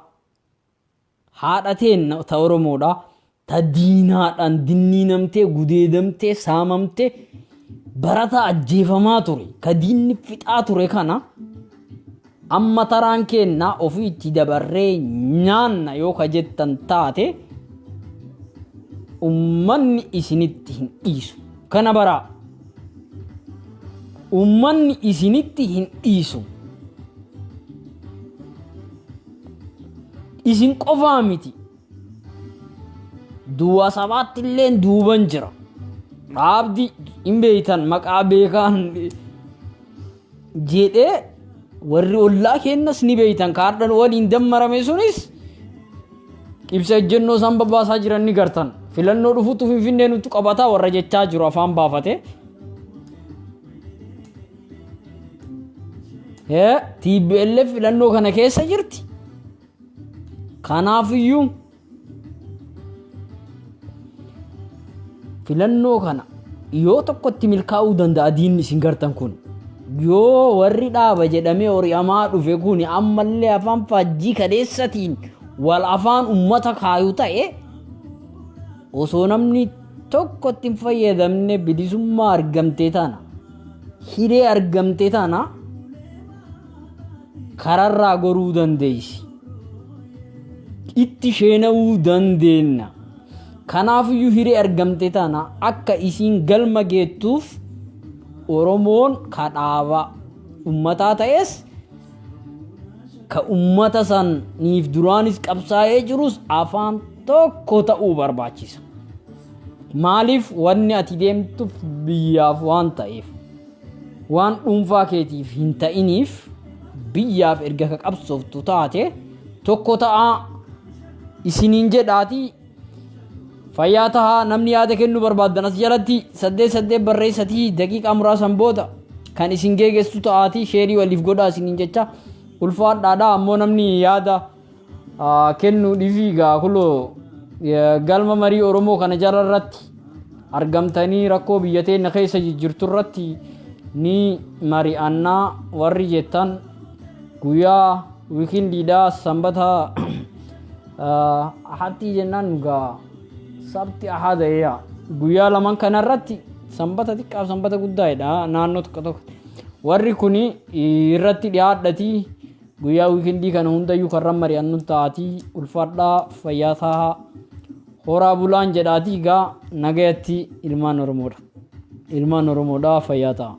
Haadha teenna ta Oromoodha. Ta diinaadhaan dinniinamtee, gudeedamtee, saamamtee barataa ajjeefamaa ture. Ka diinni fixaa ture kana Amma taraan keenna ofii itti dabarree nyaanna yoo ka jettan taate ummanni isinitti hin dhiisu. Kana baraa. Ummanni isinitti hin dhiisu. Isin qofaa miti. Duwwaa sabaatti illee duuban jira. Dhaabdi hin beeytan maqaa beekaan jedhee warri ollaa keennas ni beeytan kaardhan waliin dammarame sunis ibsa ejjennoo isaan babbaasaa jiran ni gartan. Filannoo dhufutu Finfinnee nutti qabataa warra jechaa jiru afaan baafate. TPLF filannoo kana keessa jirti. Kanaafiyyuu filannoo kana yoo tokkotti milkaa'uu danda'a diinni isin gartan kun. Yoo warri dhaaba jedhamee hori'amaa dhufe kun ammallee afaan faajjii kaleessatiin wal afaan ummata kaayu ta'e osoo namni tokkotti hin fayyadamne bilisummaa argamtee tana hiree argamtee tana kararraa goruu dandeessi. Itti sheena'uu dandeenya. Kanaafiyyuu hiree argamte tana akka isiin galma geettuuf Oromoon ka dhaaba ummataa ta'es ka ummata saniif duraanis qabsaa'ee jirus afaan tokko ta'uu barbaachisa. Maaliif wanni ati deemtuuf biyyaaf waan ta'eef waan dhuunfaa keetiif hin ta'iniif biyyaaf erga ka qabsooftu taate tokko ta'aa isiniin jedhaatii fayyaa tahaa. Namni yaada kennuu barbaaddan as jalatti 8 8 barreessatii daqiiqaa muraasan booda kan isin geegessu ta'aatii share waliif godhaa isiniin jecha ulfaadhaadha. Ammoo namni yaada kennuu dhiifii gaa kuloo galma marii Oromoo kana jala irratti argamtanii rakkoo biyya teenya keessa jijjiirtu irratti ni mari'annaa warri jettan guyyaa weekendiidhaa sanbata ahadii jennaan gaa sabti ahada guyyaa laman kana irratti, sanbata xiqqaaf sanbata guddaadha naannoo tokko tokko, warri kuni irratti dhiyaadhatii guyyaa weekendii kana hundayyuu karran mari'annu ta'atii ulfaadhaa, fayyaa tahaa, horaa bulaan jedhaatii gaa nagayatti ilmaan Oromoodha. Ilmaan Oromoodha, fayyaa ta'a.